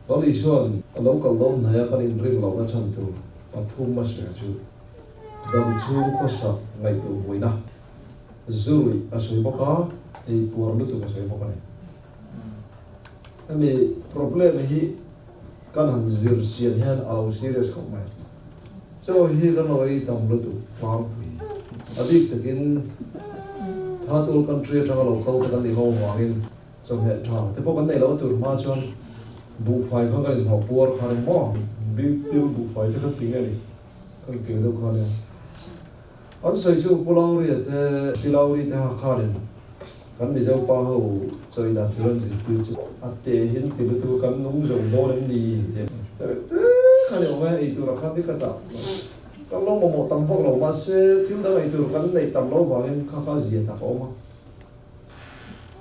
Lal Isua'n a lo kal dawn hnaia kan inring lohna chhan tur pathum a sawi chu dam chhung khawsak ngaihtuah buaina zui a sawi bawk a, ei puar lutuk a sawi bawk a ni. Hemi problem hi kan han zir chian hian a lo serious khawp mai. Chaw hi kan lo ei tam lutuk tlangpui. A bik takin third world country atanga lo kal te kan nih ho avangin chawhmeh tha te pawh kan nei lo tur hma chuan buhfai kha kan inhnawh puar kha reng maw? Bik pil buhfai te kha chi nge ni? Kan kir deuh kha nia. An sawi chu Pu Lauria te, Pi Lauri te ha khanin kan Mizo pa ho chawi dan tur an zirtir chu a te hin ti lutuk kan nung zawng dawn em ni tih te reuh te kha ni awm e, ei tur a khan ni ka tah kan lo mamawh tam vak lo mahse thil dang ei tur kan neih tam lo vangin kha kha zia tak a awm a.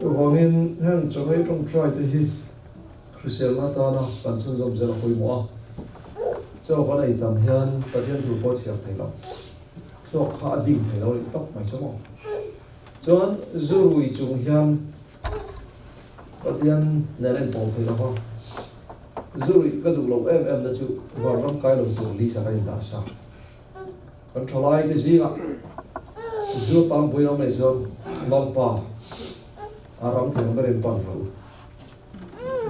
Chuvangin heng chawhmeh tawngtai te hi hriselna atana kan chhunzawm zel a pawimawh a, chaw kan ei tam hian Pathian thu pawh a chhiar thei lo, thluak kha a ding thei lo a nih tawp mai chu maw. Chuan zu rui chung hian Pathian nen a inpawm thei lo va, zu ruih ka duh loh em em na chu vanram kai lo tur list ah ka indah sa. Kan thalaite zingah zu tam pui ram nei chuan Lalpa a ram thei ang berin pan rawh u.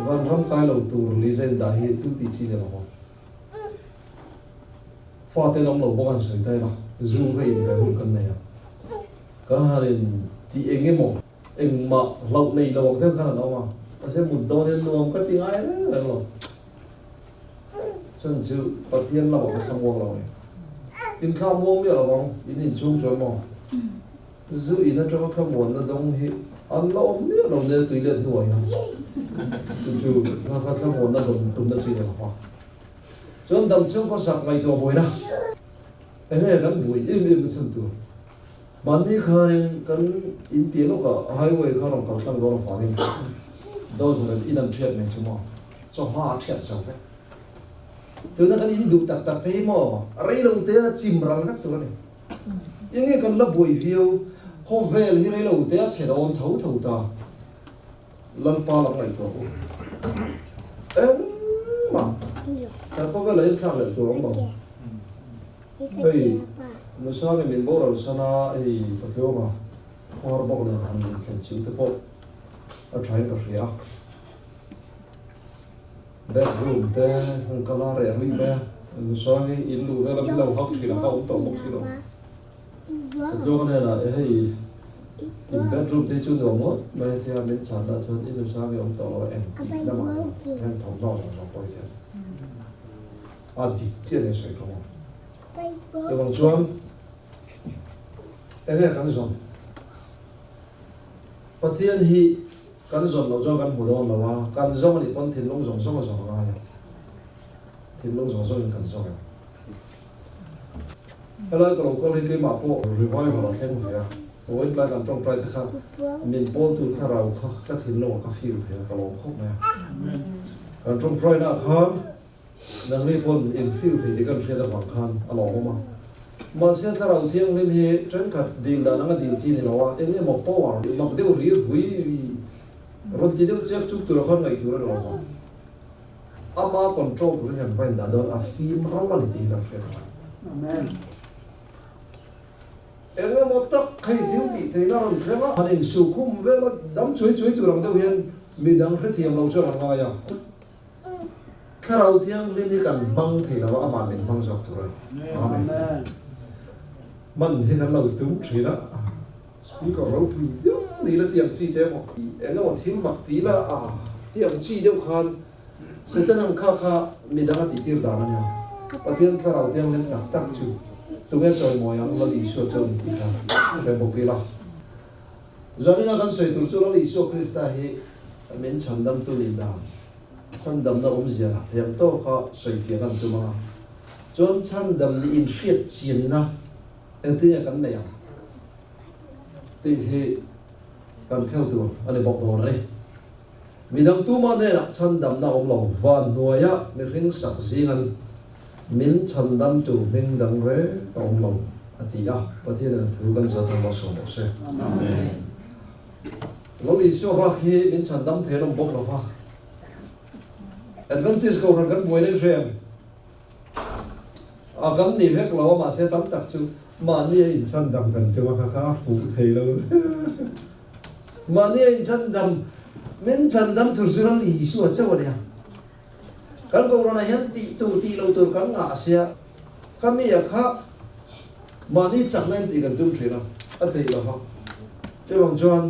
Van ram kai lo tur Liza in dah hi thil tih chi ni lo maw? Fate lam lo bawk an sawi ta ila, zu kha in ve hun kan nei a. Kan han in tih eng emaw, engmah hlauh nei lo ang deuh khan an awm a. Mahse mut dawn hian nuam ka ti ngai reng reng lo. Chhan chu Pathian lamah ka thlamuang lo a ni. In thlamuang miah lo ang, in inchhung chuan maw? Zu in atanga thlamuanna dawng hi an la awm miah lo nia tui let hnuai hian. Chu chu kha kha thlamuanna dawn tumna chi ni lo va. Chuan dam chhung khawsak ngaihtuah buaina enge kan buai em em na chhan tur. Mahni khanin kan in piah lawkah highway kha rawn kal tlang dawn avangin dozer in in an thiat mai chu maw? Chawhma a thiat zo vek. Tuna kan in duh tak tak te hi maw rei lo te a chim ral vek tur a ni. Enge kan la buai viau, khawvel hi rei lo te a chhe dawn tho tho ta. Lalpa lam ngaihtuah u. Engmah kan khawvel ah hian thlak leh tur awm lo. Hei Nusami min boral sana hei Pathiawma khawhar bawk nen han inthlen chil te pawh a thain ka hria a. Bedroom te hung ka la reh rih mai a, Nusangi in luh vel a min lo hak thin a kha awm tawh bawk si lo. Pathiawma hnenah hei in bedroom te hi chu nuam ngawt mai a tia min chhan ah chuan i Nusangi awm tawh lo a engtik lamah hian thawmhnaw zawng zawng pawh hi tiang. A dik chiah nen sawi khawm ang. Chuvang chuan enge kan zawn? Pathian hi kan zawn loh chuan kan hmu dawn lo a, kan zawng anih pawn thinlung zawng zawng a zawng a ngai a, thinlung zawng zawngin kan zawng em? Helai ka lo kal hi keimah pawh revival a thleng ve a, vawiin tlai kan tawngtai te kha min pawltu thlarau kha ka thinlungah ka feel thei a, ka lawm khawp mai a. Kan tawngtainaah khan Nangni pawn in feel thei tih kan hriat avang khan a lawmawm a. Mahse Thlarau Thianghlim hi thenkhat dil dan anga dil chi ni lo a, eng emaw power mak deuh ri hui rawn ti deuh chek chuk tura khan ngaih tur a ni lo vang. Ama control turin kan va indah dawn a fim ral a ni tih hi kan hriat a. Amen. Eng emaw tak hei thil tih theihna rawn thleng a. Han insukhum vel a dam chuai chuai tur ang deuh hian midang hrethiam lo chuan a ngai a. Thlarau Thianghlim hi kan hmang thei lo a, amah min hmang zawk tur a ni. Amen. Hman hi kan lo tum thin a, speaker ropui deuh ni la tiang chi te emaw, eng emaw thil mak ti la a tiang chi deuh khan Satan ang kha kha midang a tihtir dan a nia. Pathian Thlarau Thianghlim tak tak chu tunge chawimawi ang Lal Isua chu a ni tih kha hre bawk ila. Zanina kan sawi tur chu Lal Isua Krista hi min chhandamtu nih dan, chhandamna awmzia thiam tawka sawifiah kan tum anga, chuan chhandam nih inhriat chianna engtin nge kan neih ang tih hi kan khel tur a ni bawk dawn a ni. Midang tumah hnenah chhandamna awm lo, van hnuaia mihring sak zingan min chhandamtu hming dang reng a awm lo, a ti a. Pathianin a thu kan zawt ang bawk sawm bawk se. Amen. Lal Isua bak hi min chhandam thei an awm bawk lo va. Adventist kohhran kan buai nen hrem a kan ni vek lo a mahse tam tak chu mahni a inchhandam kan tum a kha kha a fuh thei lo mahni a inchhandam min chhandam tur chu ram Isua chauh a nia. Kan kohhranah hian tih tur tih lo tur kan ngah sia kha mi a kha mahni chakna in tih kan tum thin a a theih lo va chuvang chuan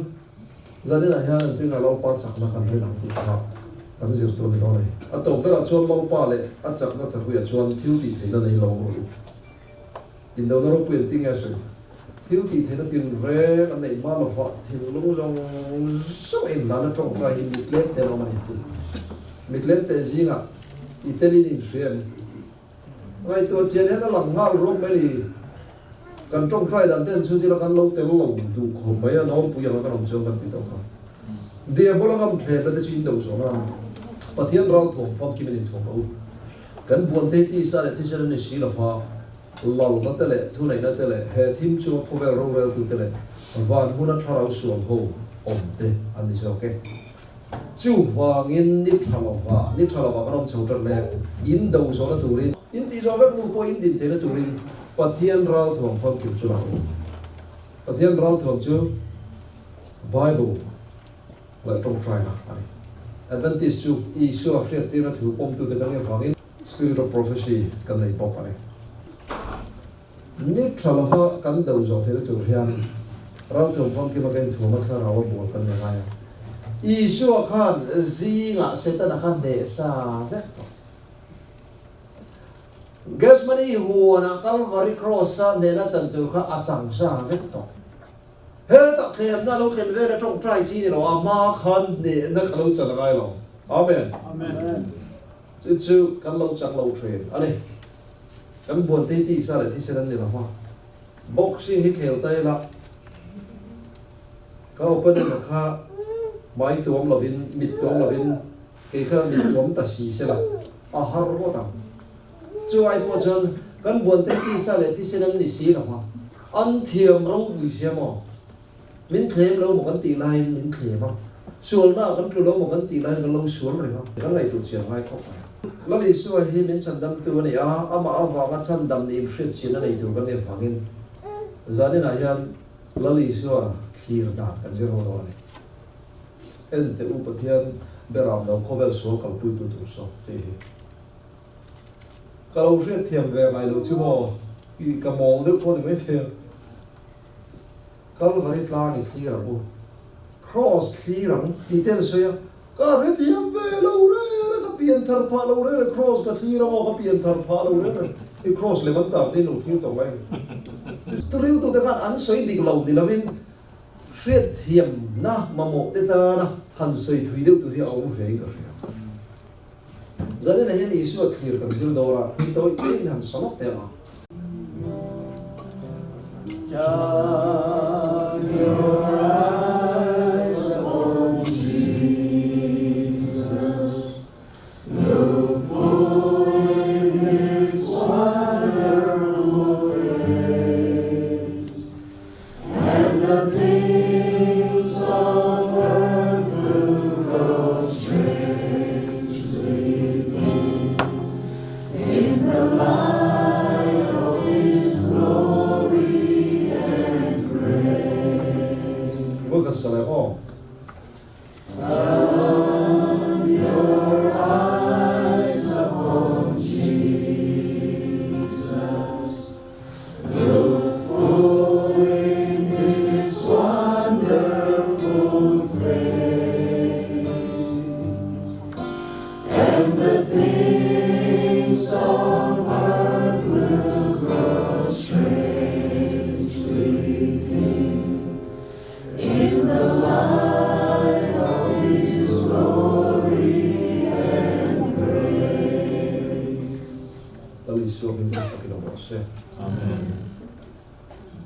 Zaninah hian an chungah Lalpa chakna kan rin ang tih kha kan zir tur a ni dawn a ni. A tawp berah chuan Lalpa leh a chakna thapuiah chuan thil tih theihna nei lo rawh u. Indona ropui an ti nge sawi? Thil tih theihna tinreng an neih hma lova thinlung zawng zawng inhlana tawngtai hi mit lem te an awm a ni tih. Mit lem te zingah i telin inhria em? Ngaihtuah chian hian a lang nghal ruak mai ni. Kan tawngtai dan ten chu thila kan lo tel lo duh khawp mai a, nawlpui anga kan awm chuan kan ti tawh kha. Diabol a ngam thlemna te chu in do zawh nan Pathian ral thawm famkim in inthuam lo. Kan buan te tisa leh thisen a ni si lova, lalna te leh thuneihna te leh he thim chunga khawvel roreltu te leh van hmuna thlarau sual ho awm te an ni zawk e. Chuvangin ni tha lova, ni tha lova kan awm chho tat mek, in do zawhna turin, in tih zawh vek nu pawh in din theihna turin Pathian ralthuam famkim chu la awm. Pathian ralthuam chu Bible leh tawngtaina a ni. Adventist chu Isua hriattirna thu pawmtute kan nih avangin Spirit of Prophecy kan nei bawk a ni. Ni tha lova kan do zawh theihna tur hian ralthuam famkima ka inthuam a thlarau a bual kan ni ngai a. Isua khan zingah Setana kha hneh sa vek tawh. Gethsemane huanah Calvary Cross-a hnehna chan tur kha a chang sa vek tawh. Hetah thlemna lo thlen vel a tawngtai chi ni lo, a hma khan hnehna kha lo chan a ngai lo. Amen. Chu chu kan lo chang lo thin a ni. Kan buan te hi tisa leh thisen an ni lo va. Boxing hi khel ta ila ka opponent a kha hmai tuam lovin, mit tuam lovin kei kha mit tuam ta si sela a har ngawt ang. Chu ai pawh chuan kan buan te hi tisa leh thisen an ni si lo va, an thiam ropui sia maw? Min thlem lo maw kan tih laiin min thlem a, sualna ah kan tlu lo maw kan tih laiin kan lo sual reng a. Kan ngaihtuah chian ngai khawp mai. Lal Isua hi min chhandamtu a ni a, amah avanga chhandam nih inhriat chin a nei tur kan nih avangin zaninah hian Lal Isua thlir dan kan zir ho dawn a ni. En teh u Pathian beram lo khawvel sual kalpuitu tur saw tih hi. Ka lo hriatthiam ve ngai lo chu maw, i ka mawl deuh pawh ni maithei a. Kalvari tlang i thlir ang u, Kraws thlir ang tih te an sawi a, ka hrethiam ve lo reng a, ka pian thar phah lo reng a, Kraws ka thlir ang aw, ka pian thar phah lo reng a, i Kraws lem an tar te in lo thlir tawh mai. Riltute khan an sawi dik lo ni lovin hriatthiamna mamawh te tana han sawi thui deuh tur hi a awm ve in ka hria. Zaninah hian Isua thlir kan zir dawr a, hi tawi tein han sa lawk teh ang a. Turn your eyes upon Jesus, look full in His wonderful face, and the things of earth will grow strangely dim in the light of His glory and grace. Vul khat sa le aw. Turn your eyes upon Jesus, look full in His wonderful face, and the things of earth will grow strangely dim in the light of His glory and grace. Lal Isua hming chu fakin awm rawh se. Amen.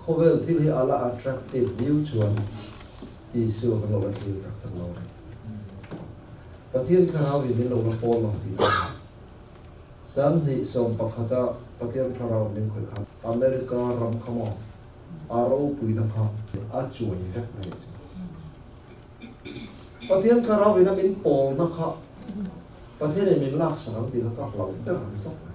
Khawvel thil hi a la attractive viau chuan Isua kan lo la thlir tak tak lo a ni. Pathian Thlarau in min lo la pawl ang tih pawh a ni. 2011 a Pathian Thlarau min khawih khan America ram kha maw a ropuina kha a chuai vek mai a chu. Pathian Thlarau in a min pawlna kha. Pathianin min laksak ang tih kha ka hlauh ber ang tawp mai.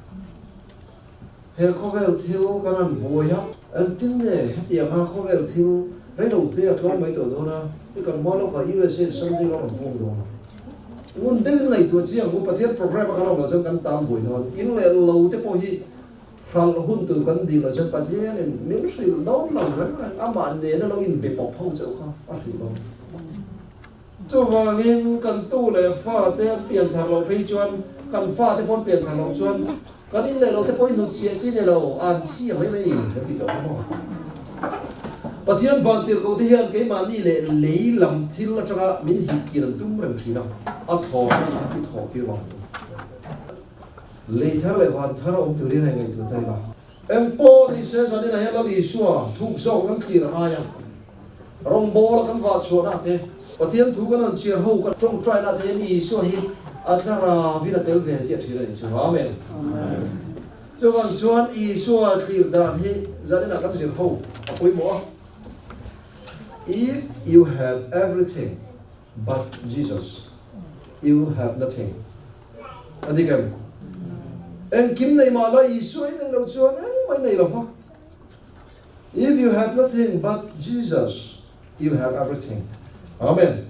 He khawvel thil kan han buai a, engtin nge hetianga khawvel thil reilo te a tlawm mai tawh dawn a, i kan hma lawkah USA in Sunday a rawn pawm dawn a. Ngun deuhin ngaihtuah chiang ang u, Pathian programme a kan awm loh chuan kan tan buai dawn, in leh lo te pawh hi hralh hun tur kan dil loh chuan Pathianin min hrilh dawn lo reng reng, amah nena lo inbe pawp ho chauh kha a hrilh dawn. Chuvangin kan tu leh fate an pian thar loh phei chuan kan fate pawh an pian thar loh chuan kan in leh lo te pawh i hnut chhiah chi ni lo, an chhia mai mai ni kan ti tawh kha maw. Pathian vantirhkoh te hian keimahni leh lei lam thil atanga min hip kir an tum reng thin a, a thlawr hi an ti thawh tir vang tur. Lei thar leh van thar awm turin a ingaihtuah ta ila. Eng pawh ni se zaninah hian Lal Isua thuk zawk kan thlir a ngai a, rawngbawla kan vah chhuahna te, Pathian thu kan han chiar ho kan tawngtaina te hian Isua hi a thlarauin a tel ve ziah thin a ni chu. Amen. Chuvang chuan Isua thlir dan hi zaninah kan zir ho a pawimawh a. If you have everything but Jesus, you have nothing. A dik em? Engkim nei mah la Isua i nei lo chuan engmah i nei lo va. If you have nothing but Jesus, you have everything. Amen.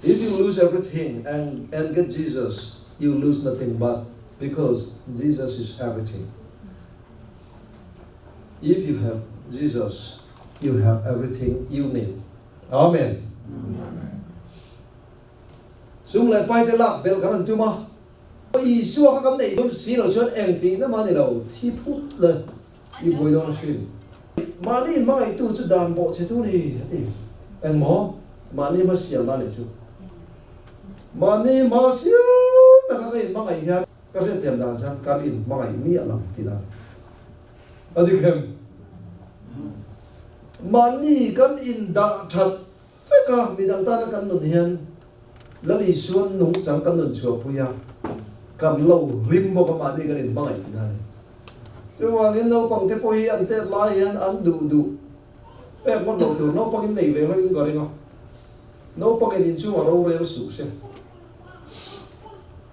If you lose everything and, and get Jesus, you lose nothing but because Jesus is everything. If you have Jesus, you have everything you need. Amen. Amen. Sum leh pai te lak belh kan han tum a. Isua kha kan neih dawn si lo chuan eng tihna mah ni lo, thi phut le i buai dawn a hrin. Mahni in hmangaihtu chu dan bawh che tu ni a ti. Eng maw? Mahni hma sialna a nih chu. Mahni hma sial taka ka in hmangaih hian ka hriatthiam dan chuan kan in hmangaih miah lo tihna a ni. A dik em? Mahni kan in dah that Vek a, midang tana kan nun hian Lal Isuan nungchang kan nun chhuahpui a, kan lo hlim bawk a, mahni kan inhmangaih tih na a ni. Chuvangin naupangte pawh hi an tet lai hian an duh duh pek ngawt loh tur naupangin nei ve hlawkin ka ring a, naupangin inchungah rorel suh se.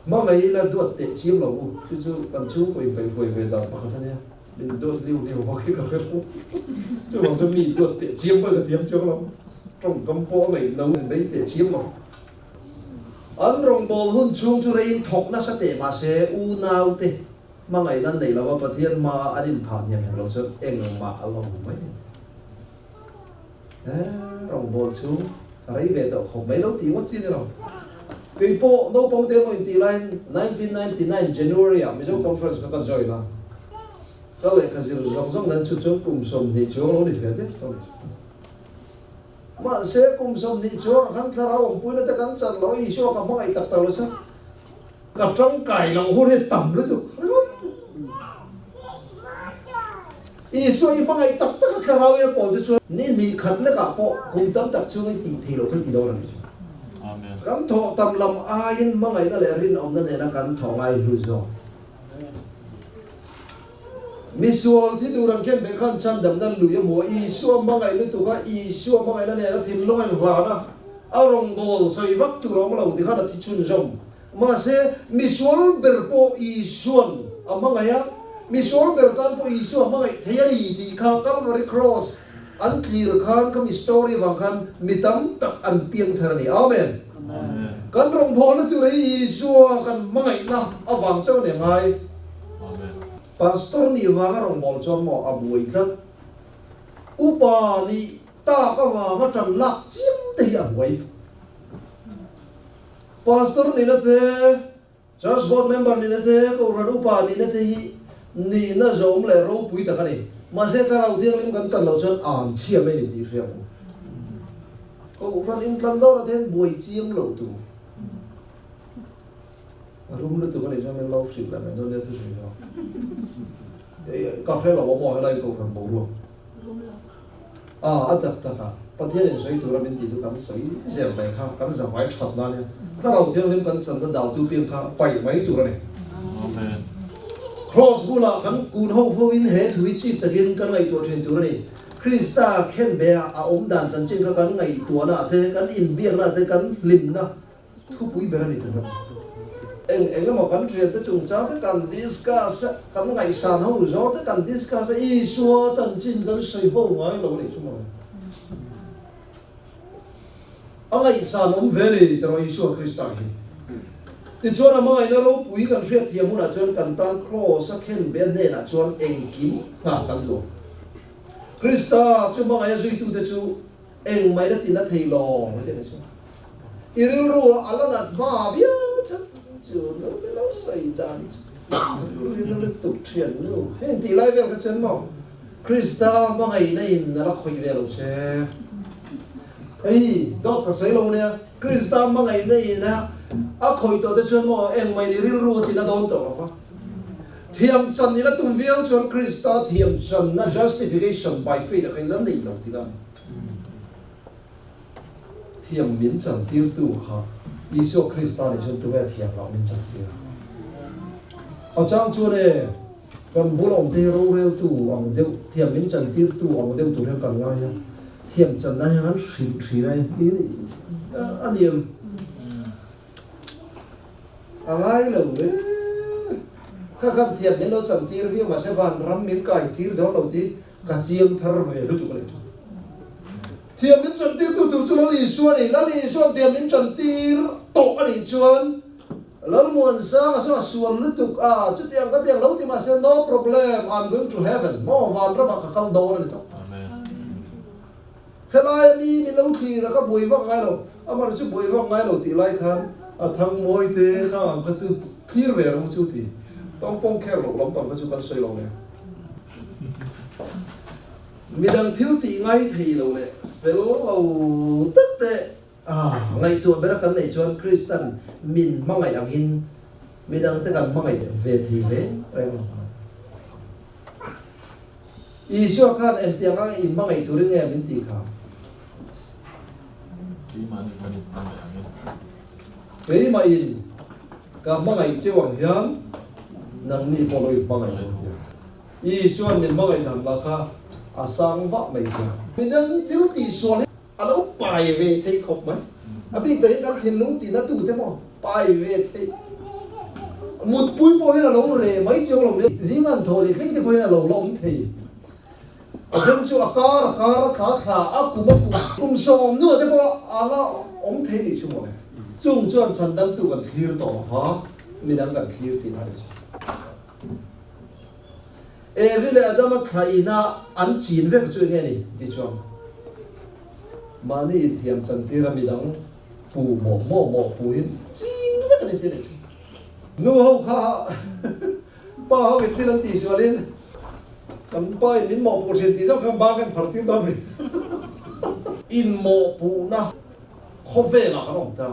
Hmangaih ila duat teh chiam lo u, chu chu kan chhungkaw inkaihhruai ve dan pakhat a nia. Min duat liu liu vak hi ka hre pawh. Chuvang chuan mi duat teh chiam pawh ka thiam chiang lo. Tawngkam pawh a ngaih no in bei teh chiam lo. An rawngbâwl hun chhung chu reiin thawk nasa teh mah se unau te hmangaihna an nei lo a, Pathian hmaah an inphah hniam hek lo chuan engmah a lo mai a ni. Rawngbâwl chu rei ve tawh khawp mai lo tih ngawt chi a ni lo. Kei pawh naupang te emaw intih laiin 1999 January ah Mizo Conference kha ka join a, ka lehkha zir zawng zawng nen chu chuan kum 20 chuang lo ni ve der tawh a ni. Mahse kum 20 chuangah khan thlarau awmpuina te kan chan lo a, Isua ka hmangaih tak tak lo chuan ka tangkai loh hun hi tam lutuk ringawt. Isua i hmangaih tak tak a thlarau in a pawl che chuan ni hnih khat lekah pawh kum tam tak chhung i tih thei lo kha i ti dawn a ni chu. Kan thawh tam lam aiin hmangaihna leh rinawmna nena kan thawh ngai hlu zawk. Misual thi tur ang khen beh khan chhandamna lui a hmu a, Isua hmangaih lutuk a, Isua hmangaihna nena thinlung a inhlan a, a rawngbâwl sawi vak tur a awm lo ti khan a thi chhunzawm. Mahse, misual ber pawh Isua'n a hmangaih a, misual ber tan pawh Isua a hmangaih thei a ni tih kha Calvary Cross an tlir khan khami story vang khan mi tam tak an piang thar a ni. Amen. Kan rawngbawlna tur hi Isua kan hmangaihna avang chauh a ni ngai. Pastor nih vanga rawngbâwl chuan maw a buai tlat. Upa nih tak avanga ṭan lak chiam te hi a buai. Pastor nihna te, Church Board member nihna te, Kohhran upa nihna te hi nihna zawm leh ropui tak a ni. Mahse Thlarau Thianghlim kan chan loh chuan an chhia mai a ni tih hria ang u. Kohhran intlan dawrah te hian buai chiang loh tur. A rum lutuk a nih chuan min lo hrilh leh mai dawn nia thusawi zawk. Ka hre lo a maw helai Kohhran boruak. A, a tak tak a, Pathian in sawi tura min tih chu kan sawi zel mai kha, kan zavai that na ania. Thlarau Thianghlim kan channa daltu piang kha paih mai tur a ni. Amen. Cross bulah kan kun ho fo in he thu hi chip takin kan ngaihtuah thin tur a ni. Krista khenbeh a a awm dan chanchin kha kan ngaihtuahna te, kan inbiakna te, kan hlimna thupui ber a ni tur a ni. Eng eng emaw kan thiante chungchang te kan discuss a, kan ngaihsan ho zawng te kan discuss a, Isua chanchin kan sawi ho ngai lo a nih chu maw? A ngaihsan awm ve ni tawh Isua Krista hi. Tichuan a hmangaihna ropui kan hriatthiam hunah chuan kan tan Kraws a khen be hnenah chuan engkim hna kan duh. Krista chu hmangaih a zuitute chu Engmah ila tina thei lo a ti a ni chu. I rilru a la nat hma viau chuan chu nu min lo sawi dan chu rilru hi la lutuk thian nu. Heng tih lai vel kha chuan maw Krista hmangaihna in a la khawih ve lo che. Hei dawt ka sawi lo nia, Krista hmangaihna in a a khawih tawh te chuan maw engmah in i rilru a tina dawn tawh lo va. Thiam chan ila tum viau chuan Krista thiam channa justification by faith a kha ila nei lo tih a ni. Thiam min chantirtu kha Isua Krista nih chuan tunge thiam loh min chantir a? A chang chuan e, kan bula awm te hi roreltu ang deuh, thiam min chantirtu ang deuh tur hian kan ngai a, thiam channa hian an hrilh thin a a ni em? A ngai lo e. Kha khan thiam min lo chantir viau mahse vanram min kaitir dawn lo tih Ka chiang thar ve lutuk a nih chu. Thiam min chantirtu tur chu Lal Isua a ni. Lal Isua'n thiam min chantir tawh a nih chuan Lalmuansanga chu a sual lutuk a, chutiang ka tiang lo ti mahse no problem, I'm going to heaven, maw vanramah ka kal dawn a ni tawh. Helai ami min lo thlir a ka buai vak ngai lo, amah chu buai vak ngai lo tih lai khan a thang mawi te kha ang kha chu thlir ve rawh chu ti. Tawngpawng kher loh lampang kha chu kan sawi lo nen. Midang thil tih ngai thei lo leh fel lo tak te ngaihtuah bera kan neih chuan Kristan min hmangaih angin midang te kan hmangaih ve thei reng reng lo ang. Isua khan engtiang anga in hmangaih turin nge min tih kha? Keimahni kan in hmangaih angin. Keimah in ka hmangaih cheu ang hian nangni pawh lo in hmangaih lo tia. Isuan min hmangaih dan lah kha a sang vah mai sia. Midang thil tihsual hi a lo pai ve theih khawp mai. A bik takin kan thinlung tihna tu te maw pai ve theih. Mutpui pawh hian a lo reh mai chiang lo nia. Zing an thaw leh thleng te pawh hian a lo la awm thei. A then chu a kar a kar a thla thla a kum a kum kum 10 ah te pawh a la awm thei nih chu mawle. Chung chuan chhandamtu kan thlir tawh lo va, midang kan thlir tih a ni chu. Evi leh Adama thla ina an chin vek chu enge ni tih chuan mahni inthiam chantir a midang pu mawh mawh mawh pu hin ching vek a ni tih a ni chu. Nu ho kha Pa ho in thil an tih sualin kan pa in min mawhpuh thin tih zawk khan bang kan phar tir dawn mai. In mawhpuhna khawvelah kan awm ta.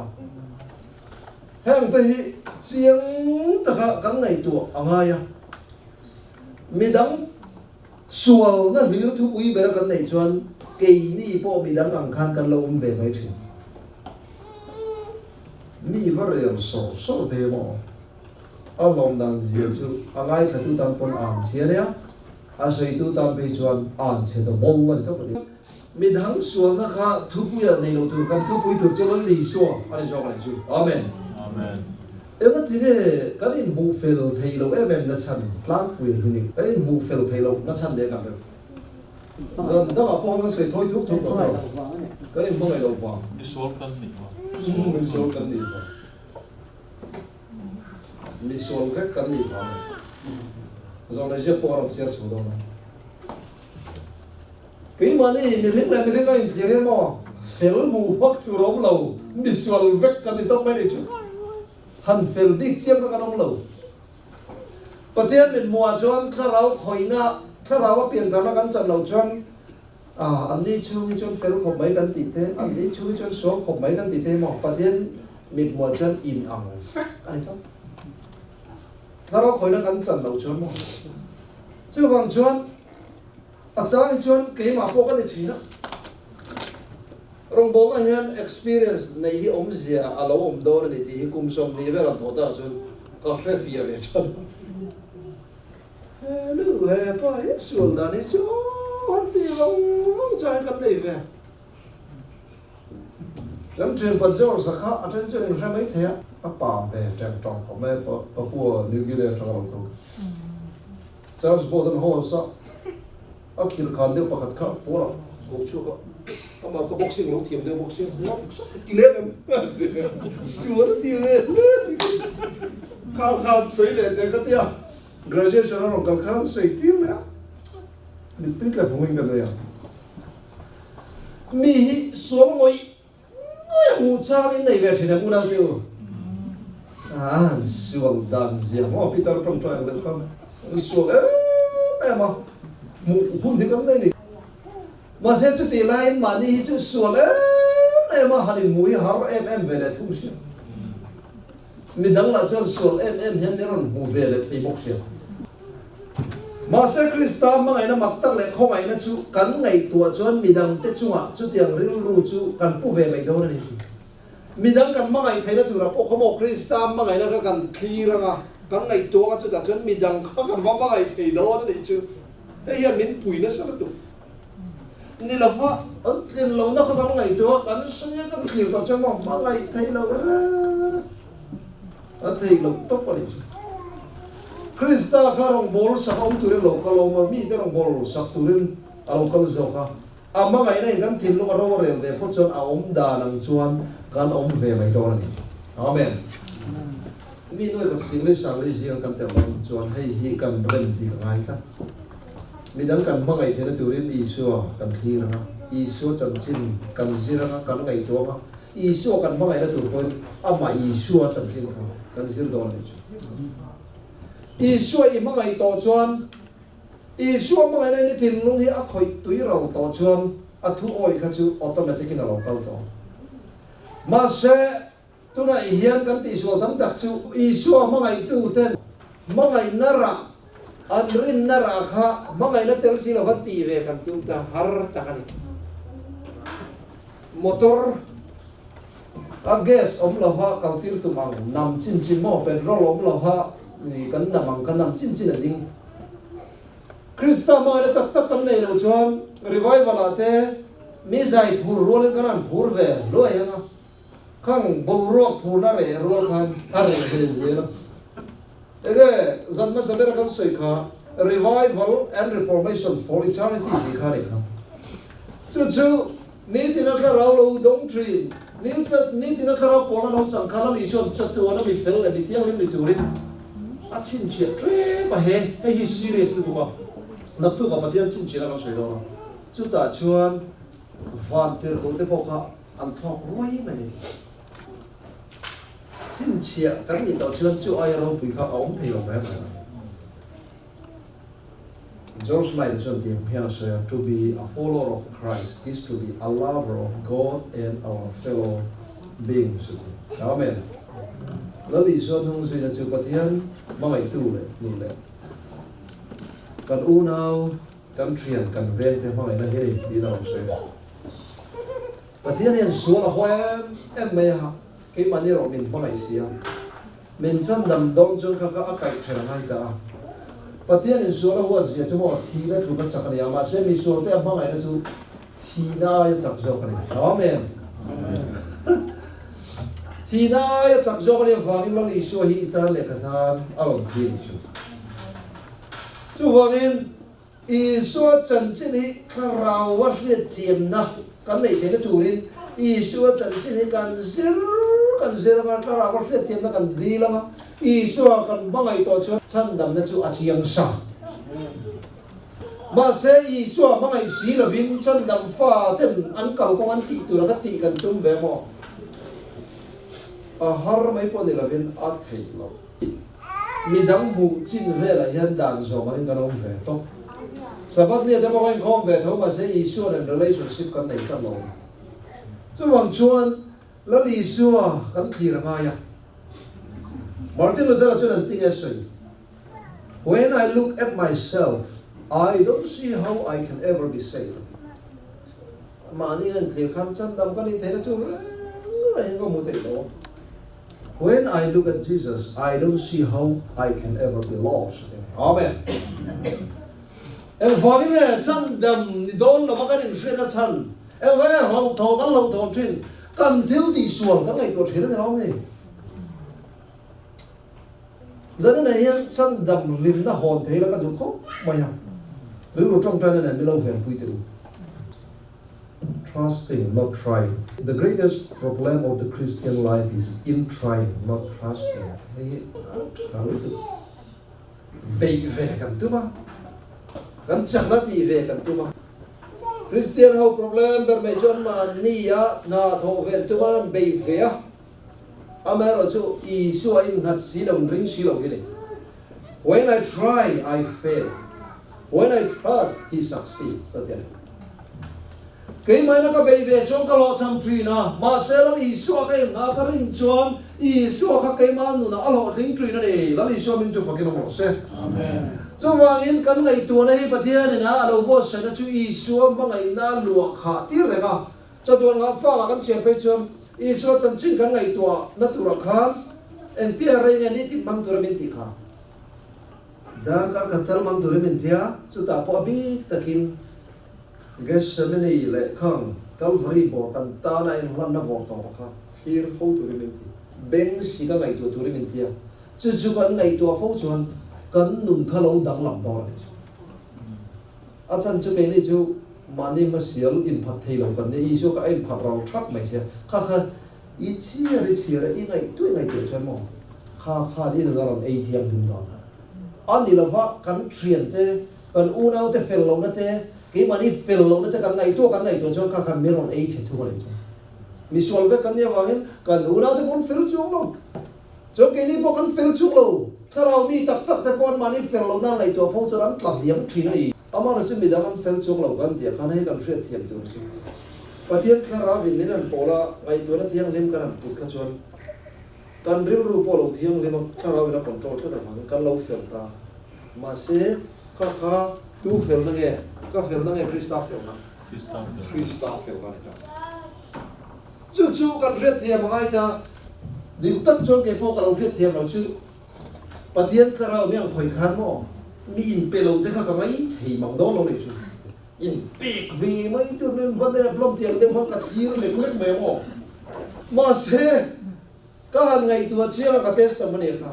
Heng te hi chiang taka kan ngaihtuah a ngai a. Midang sualna hlir thupui bera kan neih chuan keini pawh midang ang khan kan lo awm ve mai thin. Mi va rel sawr sawr te maw? A lawm dan zia chu a ngaithlatu tan pawn a an chhia nia, a sawitu tan phei chuan a an chhe ta bawng a ni tawp a ti. Midang sualna kha thupuia nei lo tur kan thupui tur chu Lal Isua a ni zawk a nih chu. Amen. Amen. Engati nge kan inhmuh fel theih loh em em na chhan tlangpui hi ni? Kan inhmuh fel theih loh na chhan leh kan rem. Zan dangah pawh kan sawi thawi thup thup tawh tawh. Kan inhmangaih loh vang. Misual kan nih vang. Misual kan nih vang. Misual vek kan nih vang a ni. Zawhna ziak pawh a rawn chhiar chho dawn a. Keimahni mihring leh mihring a inthlir hi maw fel hmuh vak tur a awm lo, misual vek kan ni tawp mai nih chu. Han fel bik chiam kha kan awm lo. Pathian mithmuhah chuan thlarau khawihna, thlarau a piantharna kan chan loh chuan Anni chhung hi chuan fel khawp mai kan tih te, anni chhung hi chuan sual khawp mai kan tih te maw? Pathian mithmuah chuan in ang vek a ni tawp. Thlarau khawihna kan chan loh chuan maw? Chuvang chuan a chang hi chuan keimah pawh ka ni thin a. Rawngbawlna hian experience neih hi awmzia a lo awm dawn a ni tih hi kum 20 vel an thawh takah chuan ka hre fiah ve than a. He nu he pa hi a sual dan hi chu han ti vang vang chai kan nei ve. Kan thianpa George-a kha a then chuan in hre mai thei a. A pa ve teng tawng khawp mai a, Papua New Guinea atanga lo kal kha. Charles Board an haw sa a khir khan deuh pakhat kha pawl ah ko chhuak a, amah kha boxing lo thiam deuh bawk sia, hlauh sak ka ti leh em sual a ti ve hle khau khan sawi leh teh ka tia graduation a rawn kal khan sawi tir leh a, mittui tla phungin ka nui a. Mi hi sual ngawih Ngawi a hmuh changin nei ve thin em unau te u? An sual dan zia maw Peter tawngtai ang deuh khan an sual em em a, hmuh hun hi kan nei ni. Mahse chutih laiin mahni hi chu sual em em a, han inhmuh hi har em em ve leh thung sia. Midang lah chuan sual em em hian min rawn hmu ve leh thei bawk sia. Mahse Krista hmangaihna mak tak leh khawngaihna chu kan ngaihtuah chuan midangte chungah chutiang rilru chu kan pu ve mai dawn a ni tih. Midang kan hmangaih theihna turah pawh khaw maw Krista hmangaihna kha kan thlir anga kan ngaihtuah anga chutah chuan midang kha kan va hmangaih thei dawn a nih chu. Hei hian min pui nasa lutuk. Ni lova an tlin lohna kha kan ngaihtuah a, kan sawi a kan thlir tawh chuan maw hmangaih theih loh reng a theih loh tawp a nih chu. Krista kha rawngbâwl sak a awm turin a lo kal awm a, mite rawngbâwl sak turin a lo kal zawk a. A hmangaihna in kan thinlung a ro a rel ve phawt chuan a awm dan ang chuan kan awm ve mai dawn a ni. Amen. Mi nuai khat sing lei sang lei zing kan tel dawn chuan hei hi kan rem tih ka ngai tlat. Midang kan hmangaih theihna turin Isua kan thlir ang a, Isua chanchin kan zir ang a, kan ngaihtuah ang a, Isua kan hmangaihna tur pawhin amah Isua chanchin kha kan zir dawn a nih chu. Isua i hmangaih tawh chuan, Isua hmangaihna in i thinlung hi a khawih tui ro tawh chuan a thu awih kha chu automatic in a lo kal tawh. Mahse, Tunah hian kan tihsual tam tak chu Isua hmangaihtuten hmangaihna rah, an rinna rah kha hmangaihna tel si lova tih ve kan tum ta har tak a ni. Motor a gas awm lova kal tir tum ang nam chin chin maw petrol awm lova kan nam ang kha nam chin chin a ding. Krista hmangaihna tak tak kan neih loh chuan revival ah te mi zai phur rualin kan han phur ve luai ang a. Khang boruak phurna reh rual khan a reh ve zel a. Enge zan hmasa bera kan sawi kha Revival and Reformation for Eternity tih kha a nih kha. Chu chu nitina thlarau lo dawng thin, nitina thlarau pawlna lo chang kha Lal Isuan chatuana mi fel leh mi thianghlim ni turin a chhinchhiah tlem a he. Hei hi serious lutuk a, naktukah Pathian chhinchhiahna kan sawi dawn a. Chutah chuan van tirhkoh te pawh kha An thlawk ruai mai a ni. Chhinchhiah kan nih tawh chuan chu aia ropui kha a awm thei lo mai mai. George Knight chuan tiang hian a sawi a, To be a follower of Christ is to be a lover of God and our fellow beings a ti. Amen. Lal Isua hnung zuina chu Pathian hmangaihtu leh nih leh kan unau, kan thian, kan vengte hmangaihna hi a ni tiin a rawn sawi a. Pathian hian sual a haw em em mai a, keimahni erawh min hmangaih si a, min chandam dawn chuan kha kha a kaih ṭhen a ngai ta a. Pathianin sual a huat zia chu maw thihna tluk a chak a ni a, mahse mi sualte a hmangaihna chu thihna aia chak zawk a ni. Amen. Thihna aia chak zawk a nih avangin Lal Isua hi i tan leh ka tan a rawn thi a nih chu. Chuvangin Isua chanchin hi thlarau a hriatthiamna kan neih theihna turin Isua chanchin hi kan zir kan zir anga, thlarau a hriatthiamna kan dil anga, Isua kan hmangaih tawh chuan chhandamna chu a chiang sa. Mahse Isua hmangaih si lovin chhandam fa ten an kalkawng an tih tura kha tih kan tum ve maw? A har mai pawh ni lovin a theih loh. Midang hmuh chin velah hian dan zawm angin kan awm ve tawp. Sabbath nia te pawh kan inkhawm ve tho mahse Isua nen relationship kan nei tlat lo. Chuvang chuan Lal Isua kan thlir a ngai a. Martin Luther-a chuan an ti nge sawi, When I look at myself, I don't see how I can ever be saved. Mahni a inthlir khan chandam ka nih theihna chu reng rengin ka hmu thei lo. When I look at Jesus, I don't see how I can ever be lost. Amen. Engvangin nge chandam ni dawn lova kan inhriatna chhan? Engvangin nge hlauhthaw kan hlauhthawn thin? Kan thil tihsual kan ngaihtuah thin a ni lo mi? Zaninah hian chhandam hlimna hawn thei la ka duh khawp mai a, rilru tawngtaina nen milo venpui teh u. Trusting, not trying. The greatest problem of the Christian life is in trying, not trusting. Hei hi a tha lutuk. Beih ve kan tum a, kan chakna tih ve kan tum a. Christian ho problem ber mai chu an mahni a hna thawh ve an tum a, an bei ve a. Amaherawh chu Isua innghat si lo, ring si lo hi ni. When I try, I fail. When I trust, he succeeds a ti a ni. Keimahina ka bei ve chuan ka hlawhchham thin a, mahse Lal Isua ka inngah ka rin chuan Isua kha keimah nunah a hlawhtling thin a ni. Lal Isua min chu fakin awm rawh se. Chuvangin kan ngaihtuahna hi Pathianin a lo buatsaihna chu Isua hmangaihna luah khah tir reng a, Chatuan ngah fangah kan chhiar phei chuan Isua chanchin kan ngaihtuah na turah khan engtia rei nge ni tih hmang tura min tih kha? Darkar khat tal hmang turin min ti a, chutah pawh a bik takin Gethsemane leh khang Calvary bawr kan tana inhlanna bawr tawpa kha thlir fo turin min ti. Beng si ka ngaihtuah turin min ti a, chu chu kan ngaihtuah fo chuan kan nun kha lo danglam dawn a ni chu. A chan chu keini chu mahni hmasial inphat thei lo kan nia, Isua kha a inphat rau thap mai sia, kha kha i chhiar i chhiar a, i ngaihtuah i ngaihtuah chuan maw kha khan i nun a rawn ei thianghlim dawn a ni lova, kan thiante, kan unaute fel lohna te, keimahni fel lohna te kan ngaihtuah kan ngaihtuah chuan kha khan min rawn ei chhe thung a nih chuan misual vek kan nih avangin kan unaute pawh an fel chuang lo. Chuan keini pawh kan fel chuk lo, thlarau mi tak tak te pawh an mahni fel lohna an ngaihtuah fo chuan an tla hliam thin a ni. Amah chu midang an fel chuang lo kan tih ah khan hei kan hriat thiam tur chu Pathian thlarau in min han pawl a, ngaihtuahna thianghlim kan han put kha chuan kan rilru pawh lo thianghlim a, thlarau in a control tlat avangin kan lo fel ta. Mahse kha kha tu felna nge? Ka felna nge Krista felna? Krista felna a ni ta. Chu chu kan hriat thiam a ngai ta. Dik tak chuan kei pawh ka lo hriat thiam lo chu Pathian thlarau mi ang khawi khan maw mi inpe lo te kha ka ngai thei mang dawn lo nih chu. Inpek ve mai tur nen va nep hlawm tiang deuh khan ka thlir lek lek mai ang aw. Mahse ka han ngaihtuah chiang a ka testimony kha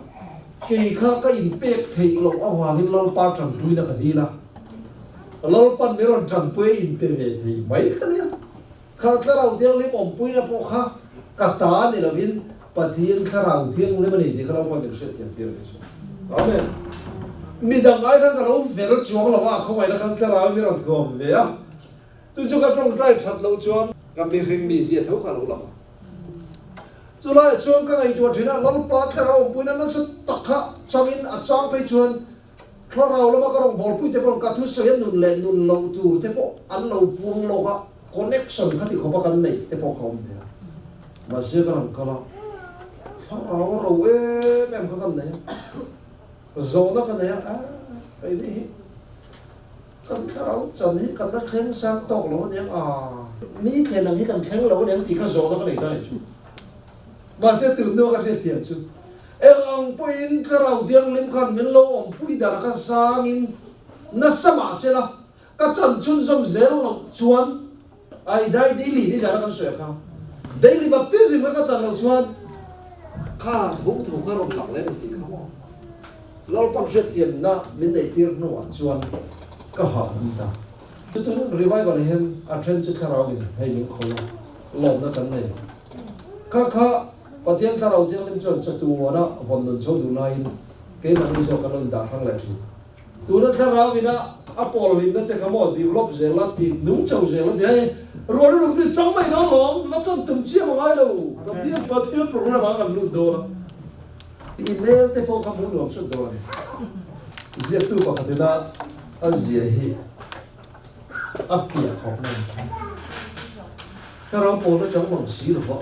kei kha ka inpek theih loh avangin Lalpa tanpuina ka dil a. Lalpan min rawn tanpui a inpe ve thei mai kha nia. Kha Thlarau Thianghlim awmpuina pawh kha ka ta ni lovin Pathian Thlarau Thianghlim a ni tih kha lo pawh min hriatthiam tir a ni chu. Amen. Midang ai khan ka lo fel chuang lo va, a khawngaihna khan Thlarau mi rawn thuam ve a. Chu chu ka tawngtai that loh chuan ka mihring mizia tho kha a lo lang a. Chulaiah chuan ka ngaihtuah thin a, Lalpa Thlarau awmpuina nasa tak kha changin a chang phei chuan Thlarau lama ka rawn bawlpui te pawh ka thusawi a nun leh nun loh tur te pawh an lo puang lawk a, connection kha ti khawpa kan neih te pawh ka awm ve a. Mahse ka rawn kal a, thlarau a ro em em kha kan nei a, zawhna ka nei a, ah keini hi kan thlarau chan hi kan la thleng sang tawk lo aniang a, mi thlen ang hi kan thleng lo aniang tih kha zawhna ka nei ta nih chu. Mahse tun hnu a ka hriatthiam chu Eng ang pawhin Thlarau Thianghlim khan min lo awmpui dan kha sangin nasa mah se la, ka chan chhunzawm zel loh chuan I die daily ni zana kan sawi a kha, daily baptism kha ka chan loh chuan kha tho tho kha rawn lang leh a ni tih kha maw Lalpan hriatthiamna min neihtir hnuah chuan ka hah hum ta. Chutun revival hian a then chu Thlarauin hei min khawi a, lawmna kan nei. Kha kha Pathian Thlarau Thianghlim chuan chatuana vawn nun chho duh laiin keimahni zawk kan lo indah hrang leh thin. Tuna Thlarau ina a pawl hlimna che kha maw develop zel a ti nung chho zel a ti hei rual lutuk chu chang mai dawn lawm va chuan tum chiam a ngai lo Pathian Pathian program ah kan lut dawn a. Email te pawh kha hmuh nuam sut dawn a ni. Ziaktu pakhat ina a ziah hi a fiah khawp mai. Thlarau pawlna chang mang si lo va.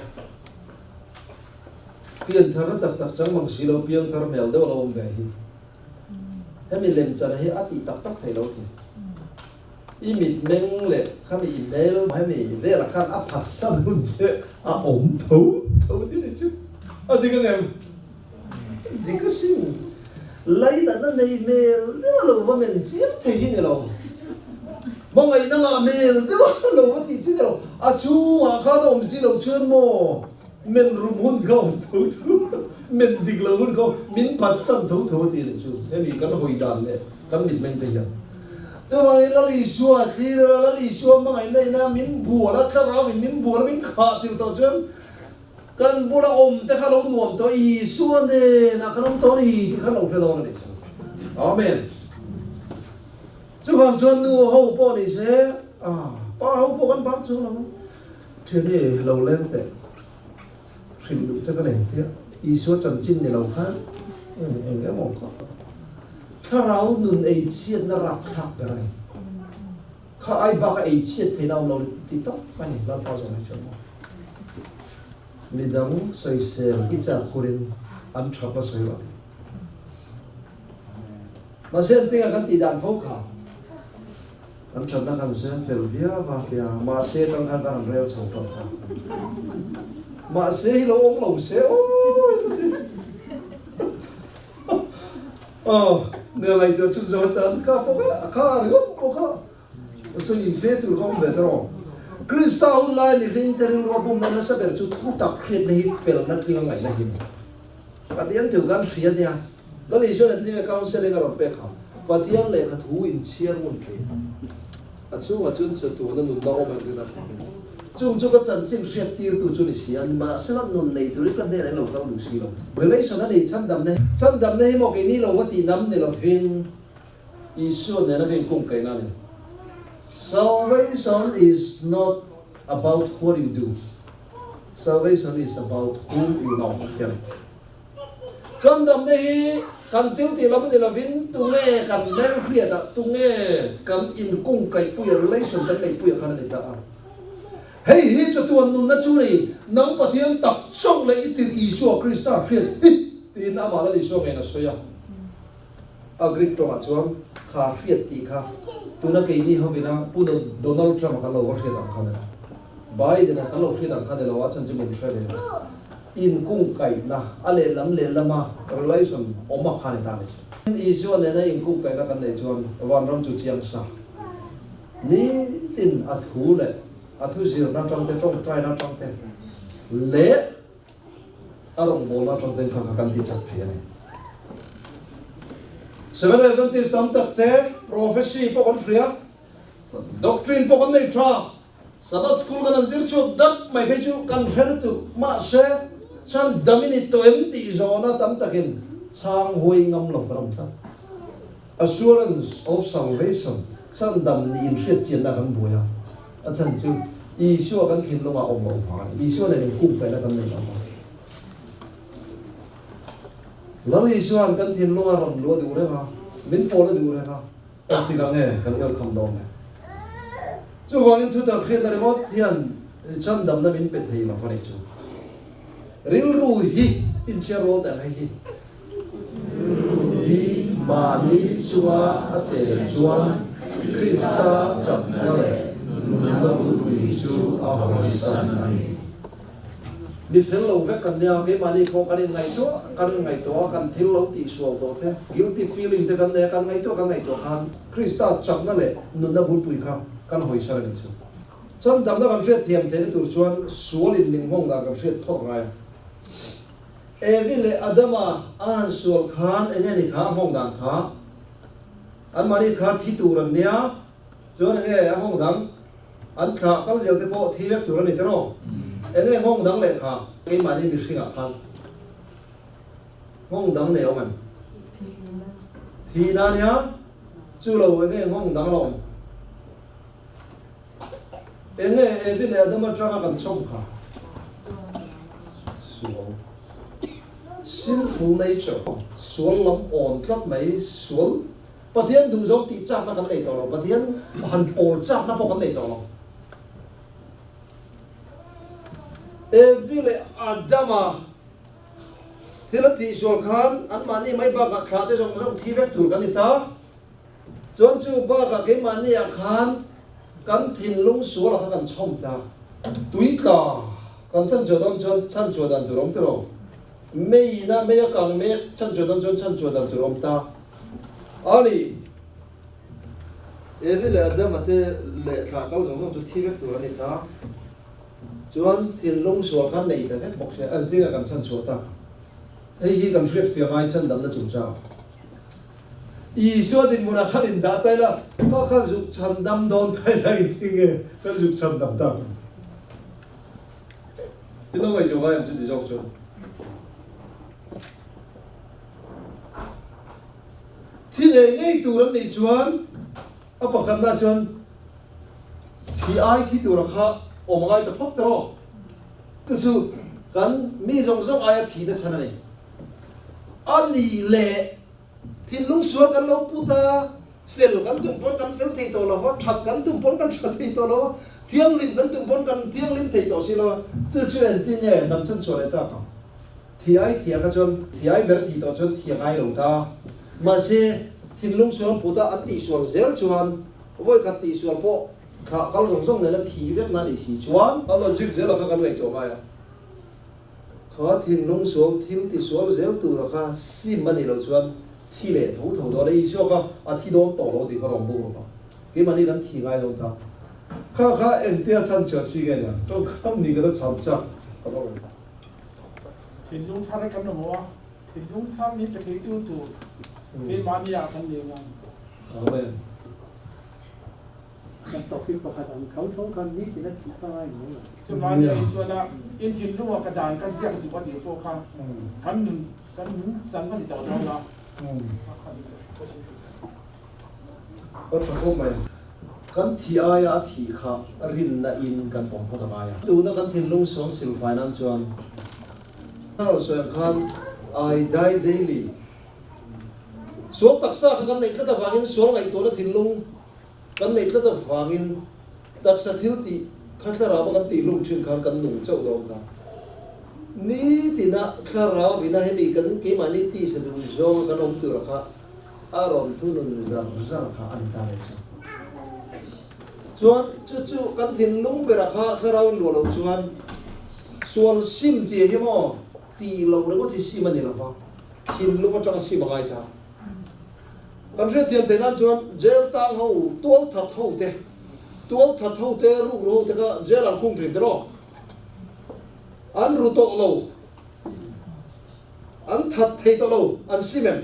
Piantharna tak tak chang mang si lo, piangthar hmel deuh a lo awm ve hi. Hemi lemchana hi a tih tak tak thei lo ti. I mitmeng leh khami i hmel hemi velah khan a phatsan hun che a awm tho tho ti ni chu. A dik ang em? Dik a sin. Lainatna nei hmel deuh a lo va men chiam thei hi ni lo. Hmangaihna ngah hmel deuh a lo va tih chi ni lo. A chhungah khan a awm si lo chuan maw men rum hun kha awm tho tho. Men dik lo hun kho min phatsan tho tho a ti leh chu hemi kan hawi dan leh kan mitmeng te hian. Chuvangin Lal Isua thlir ila, Lal Isua hmangaihna ina min bual a, thlarau in min bual a, min khah chilh tawh chuan kan bula awm te kha lo nuam tawh, Isua hnenah kan awm tawh a ni tih kha lo hre dawn a nih chu. Amen. Chuvang chuan nu ho pawh ni se, pa ho pawh kan bang chung lo a, thiani lo leng teh. Hrilh duh che ka nei tia Isua chanchin ni lo khan eng eng emaw kha thlarau nun ei chhiatna rapthlak ber a ni. Kha ai baka ei chhiat theihna awm lo ti tawp a ni Lalpa zawng hi chuan maw. Midang sawisel i chak hurin an thap a sawi rawh ti. Mahse an tinga kan tih dan fo kha. Kan thatna kan zen fel viau a tia, mahse tang khan kan han rel chho tawp ta. Mahse hi lo awm lo se awi ka ti. Aw, nia ngaihtuah chhun zawng atan ka pawh kha, kha ringawt pawh kha sawi in fe tur kha awm ve ta rawh. Krista hun lai mihring te rilru a bumna nasa ber chu thu tak hriatna hi felna tling a ngaihna hi a ni. Pathian thu kan hria nia. Lal Isuan an tinge counselling a rawn pek kha? Pathian lehkha thu in chhiar ngun thin. A chhungah chuan chatuana nunna awm ang rin a tha hle. Chung chu ka chanchin hriat tirtu chu ni si a, nimahsela nun nei turin ka hnenah in lo kal duh si lo. Relation a nei chhandamna hi. Chhandamna hi maw keini lo va tih nam ni lovin Isua nena ka inkungkaihna a ni. Salvation is not about what you do. Salvation is about whom you know tih a ni. Chhandamna hi kan thil tih lam ni lovin tunge kan hmelhriat ah, tunge kan inkungkaihpui a, relation kan neihpui ah khan a ni ta a. Hei hi chatuan nunna chu ni, nang Pathian tak chauh leh i tirh Isua Krista hriat hi tiin amah Lal Isua ngeiin a sawi a. A Greek tawngah chuan kha hriat tih kha tuna keini hovina Pu Donald Trump-a kan lo va hriat ang kha ni lo. Biden-a kan lo hriat ang kha ni lo a chan chu min hre ve lo. Inkungkaihna a lehlam lehlama relation awm a kha ni ta ni chu. Isua nena inkungkaihna kan neih chuan vanram chu chiang sa. Nitin a thu leh a thu zirna atang te, tawngtaina atang te leh a rawngbawlna atang ten kha kha kan ti chak thei a ni. Seventh Adventist tam tak te prophecy pawh kan hria, doctrine pawh kan nei tha. Sabbath school kan han zir chhuak dap mai phei chu kan hre lutuk. Mahse, chuan dam i ni tawh em tih zawhna tam takin chhang huai ngam lo kan awm tlat. Assurance of salvation, chuan dam nih inhriat chianna kan buai a, a chhan chu Isua kan thinlungah awm loh vang a ni. Isua nen inkungkaihna kan nei lo vang. Lal Isua'n kan thinlunga rawn luah duh reng a, min pawl a duh reng a. Engtikah nge kan welcome dawn le? Chuvangin thutak hriatna ringawt hian chhandamna min pe thei lo va nih chu. Rilru hi inchhiar rual teh ang hei hi. Rilru hi mahni chunga a chen chuan Krista chakna leh nunna bulpui chu a hawisan a ni. Mi fel lo vek kan nia, keimahni pawh kan inngaihtuah, kan inngaihtuah a, kan thil lo tihsual tawh te, guilty feeling te kan nei a, kan ngaihtuah kan ngaihtuah khan Krista chakna leh nunna bulpui kha kan hawisar a nih chu. Chandamna kan hriat thiam theihna tur chuan sualin min nghawng dan kan hriat phawt ngai a. Evi leh Adama an han sual khan eng nge ni kha a nghawng dan kha? Anmahni kha thi tur an nia, chuan eng nge a nghawng dang? An thlah kal zel te pawh thi vek tur a ni tiraw? Enge nghawng dang leh kha? Keimahni mihringah khan nghawng dang nei awm em? Thihna nia, chu lo enge nghawng dang la awm? Enge Evi leh Adama atanga kan chawm kha? Sual. Sinful nature. Sual lam awn tlat mai, sual Pathian duh zawng tih chakna kan nei tawh lo, Pathian han pawl chakna pawh kan nei tawh lo. Evi leh Adama thil a tihsual khan anmahni mai bakah thlah te zawng zawng thi vek tur kan ni ta. Chuan chu bakah keimahni ah khan kan thinlung sual ah kha kan chhawm ta. Tui tla kan chanchuah dawn chuan chanchuah dan tur a awm tiraw? Mei ina mei a kang mek chanchuah dawn chuan chanchuah dan tur a awm ta. A ni, Evi leh Adama te leh thlah kal zawng zawng chu thi vek tur a ni ta. Chuan thinlung sual khan nei ta vek bawk se, an zinga kan chhan chhuah tak. Hei hi kan hriatfiah ngai chhandamna chungchang. Isua dinhmunah khan indah ta ila, ka kha zuk chhandam dawn ta ila engtin nge kan zuk chhandam tak ang? I lo ngaihtuah ngai ang chuti zawk chuan. Thi ngei ngei tur an nih chuan a pakhatna chuan thi ai thi tura kha awm ngai ta phawt ta rawh. Chu chu kan mi zawng zawng aia thihna chhan a ni. A nih leh thinlung sual kan lo put a, fel kan tum pawn kan fel thei tawh lo va, that kan tum pawn kan tha thei tawh lo va, thianghlim kan tum pawn kan thianghlim thei tawh si lo va, chu chu engtin nge kan chhan chhuah leh tak ang? Thi ai thia kha chuan thi ai ber thih tawh chuan thi a ngai lo ta. Mahse, thinlung sual put a an tihsual zel chuan vawikhat tihsual pawh Thlah kal zawng zawng nena thi vek na nih si chuan. A logic zela kha kan ngaihtuah ngai a, kha thinlung sual thil ti sual zel tura kha sim a nih loh chuan thi leh tho tho dawn a, Isua kha a thi dawn tawh lo tih kha rawn buk rawh a, keimahni kan thi ngai dawn ta. Kha kha engtia chhan chhuah chi nge nia, tawngkam nih ka la chhan chak ka va rawn. Thinlung thar kan awm a, thinlung thar min pe theitu tur keimahni ah kan nei ngang. Amen. Kan topic pakhat ang tho tho khan nitin a thih pangai mai lo. Chuvangin a Isuan a in thinlunga ka dan ka ziak duh a tih pawh kha kan nun kan nun chan a ni tawh dawn a. A tha khawp mai. Kan thih aia a thih kha rinna in kan pawm phawt a ngai a. Tuna kan thinlung sual silfai nan chuan Thlarau sawi ang khan I die daily. Sual taksa kha kan neih tlat avangin sual ngaihtuahna thinlung Kan neih tlat avangin taksa thil tih kha thlarau a kan tih hlum thin khan kan nung chauh dawn ta. Nitina thlarau vina hemi kan keimahni tisa duh zawnga kan awm tura kha a rawn thunun zar zar kha a ni ta leh chu. Chuan chu chu kan thinlung bera kha thlarau in luah loh chuan sual sim tih hi maw tih loh ringawt hi sim a ni lova, thinlung atanga sim a ngai ta. Kan hriatthiam theih nan chuan jail tang ho, tual that ho te, tual that ho te, rukru ho te kha jail an khung thin tiraw? An ru tawh lo, an that thei tawh lo, an sim em?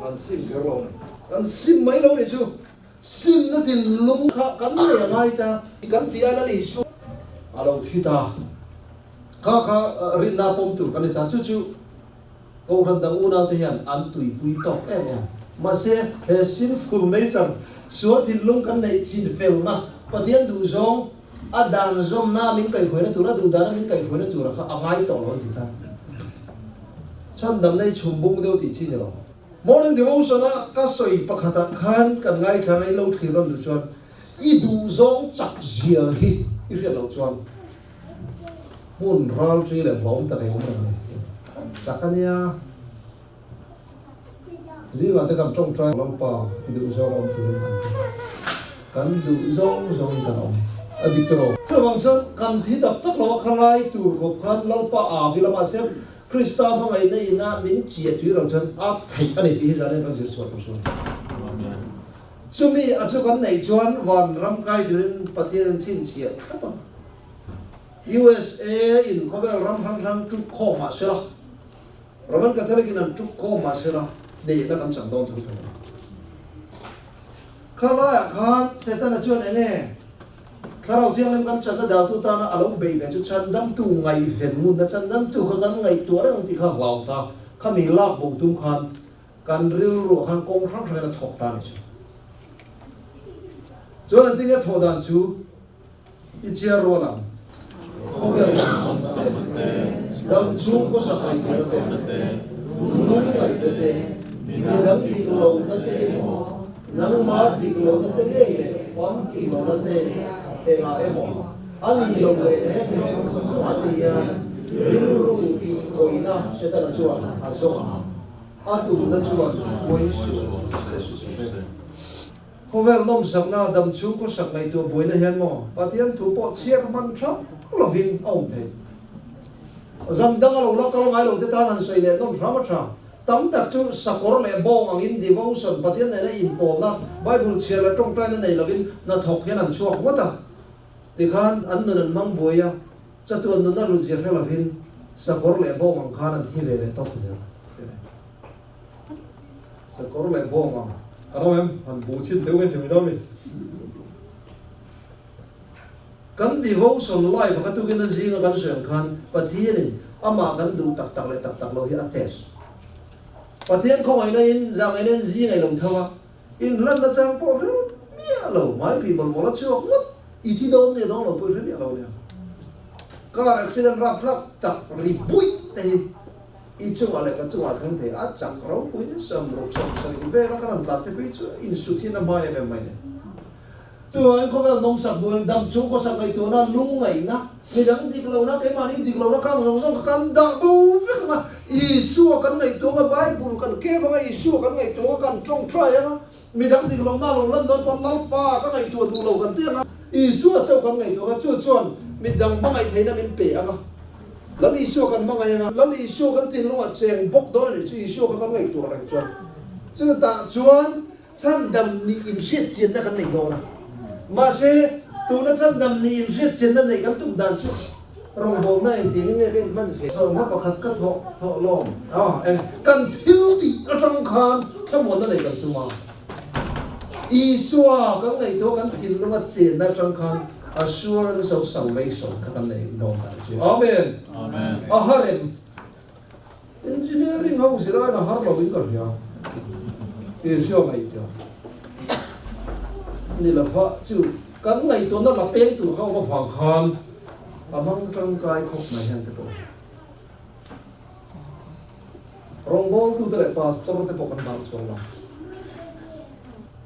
An sim kher lo a ni. An sim mai lo nih chu simna thinlung kha kan nei a ngai ta, kan tih a Lal Isua a lo thi ta, kha kha rinna pawm tur kan ni ta, chu chu Kohhran dang unaute hian an tuipui tawk em em. Mahse, he sinful nature, sual thinlung kan neih chin felna, Pathian duhzawng, a dan zawmna min kaihhuaina tur, a duhdana min kaihhuaina tura kha a ngai tawh lo an ti ta. Chhandamna hi chhum bung deuh tih chi ni lo. Morning devotion-a ka sawi pakhatah khan kan ngaithla ngai lo thlir rawn duh chuan i duhzawng chak zia hi i hriat loh chuan Hmun ral ṭi leh hlawm tak ei awm reng a ni. Chak a nia. Zingah te kan ṭawngṭai Lalpa i duh zawng awm turin kan ti. Kan duh zawng zawngin kan awm. A dik tawh. Chuvang chuan kan thi tak tak lo a khalai tur khawp khan Lalpa a vi lamah se Krista hmangaihna ina min chiah tui lo chuan a theih a ni tih hi zan hian kan zir chhuah tur chu a ni. Chumi a chu kan neih chuan vanram kai turin Pathian an chhinchhiah thlap a. USA in khawvel ram hrang hrang tuk khawm mah sela, Roman Catholic in an tuk khawm mah sela, neihna kan chang dawn tho tho a. Kha laiah khan Setana chuan eng nge Thlarau Thianghlim kan channa daltu tana a lo bei ve chu chhandamtu ngaihven ngunna chhandamtu kha kan ngaihtuah reng ang tih kha hlau ta, khami lak bo tum khan kan rilruah khan kawng hrang hrangin a thawk ta a ni chu. Chuan an tinge thawh dan chu I chiar rual ang. Khawvel dam chhung kawsa ngaihtuahna te, lung ngaihna te, midang dik lohna te emaw, nangmah dik lohna te ngei leh famkim lohna te engah emaw, a nih loh leh he mihring chungah te hian rilru tihkawihna Setana chuan a zawng ang. A tumna chuan puai suh se. Khawvel nawmsakna dam chhung khawsak ngaihtuah buaina hian maw Pathian thu pawh chhiar hman thap lovin a awm thei. Zan dang a lo la kal ngai lo te tan han sawi leh nawm hram a tha. Tam tak chu sakawr leh bawng angin devotion, Pathian nena inpawlna, Bible chhiar leh tawngtaina nei lovin hnathawk hian an chhuak ngawt a. Tikhan an nun an hmang buai a, chatuan nunna hlut zia hre lovin. Sakawr leh bawng ang khan an thi ve leh tawp zel. Sakawr leh bawng ang kan awm em? Han bu chhin deuh nge thei dawn mi? Kan devotion life a ka tukin a zinga kan sawi ang khan Pathianin amah kan duh tak tak leh tak tak lo hi a test. Pathian khawngaihna in zahngaihna in zing a i lo tho a, inhlanna chang pawh hre rawt miah lo, mai pi mawlh mawlh a chhuak ngawt, i thi dawn nge dawn lo pawh i hre miah lo nia. Car accident rapthlak tak ri buih te hi i chungah leh ka chungah thleng thei a, chak ropui in sam ruk sam sarih vel a kan han tlan te pawh hi chu insut hian a hma em em mai ni. Chuvangin khawvel nawmsak buain dam chung khawsak ngaihtuahna, lungngaihna, midang dik lohna, keimahni dik lohna khang zawng zawng kha kan dah bo vek ang a, Isua kan ngaihtuah ang a, Bible kan kep ang a, Isua kan ngaihtuah ang a, kan tawngtai ang a, midang dik lohna a lo lan dawn pawh Lalpa ka ngaihtuah duh lo kan ti ang a, Isua chauh kan ngaihtuah ang a, chu chuan midang hmangaih theihna min pe ang a, Lal Isua kan hmangaih ang a, Lal Isua kan thinlungah cheng bawk dawn a nih chu Isua kha kan ngaihtuah reng chuan. Chutah chuan Chhandam nih inhriatchianna kan nei dawn a, mahse tuna chhandam nih inhriatchianna neih kan tum dan chu rawngbawlna engtiangin nge ka inhman ve? Sawmha pakhat ka thawh thawh lawm a, eng kan thil tih atang khan thlamuanna neih kan tum a, Isua kan ngaihtuah kan thinlunga chenna atang khan assurance of salvation kha kan nei dawn ta chu. Amen. A harem. Engineering ho zirlain a har lo in ka hria. Isua ngaihtuah ni lova chu kan ngaihtuahna la peng tur kha awm avang khan a hmang tangkai khawp mai hian te pawh rawngbawltute leh pastor te pawh kan bang chuang lo.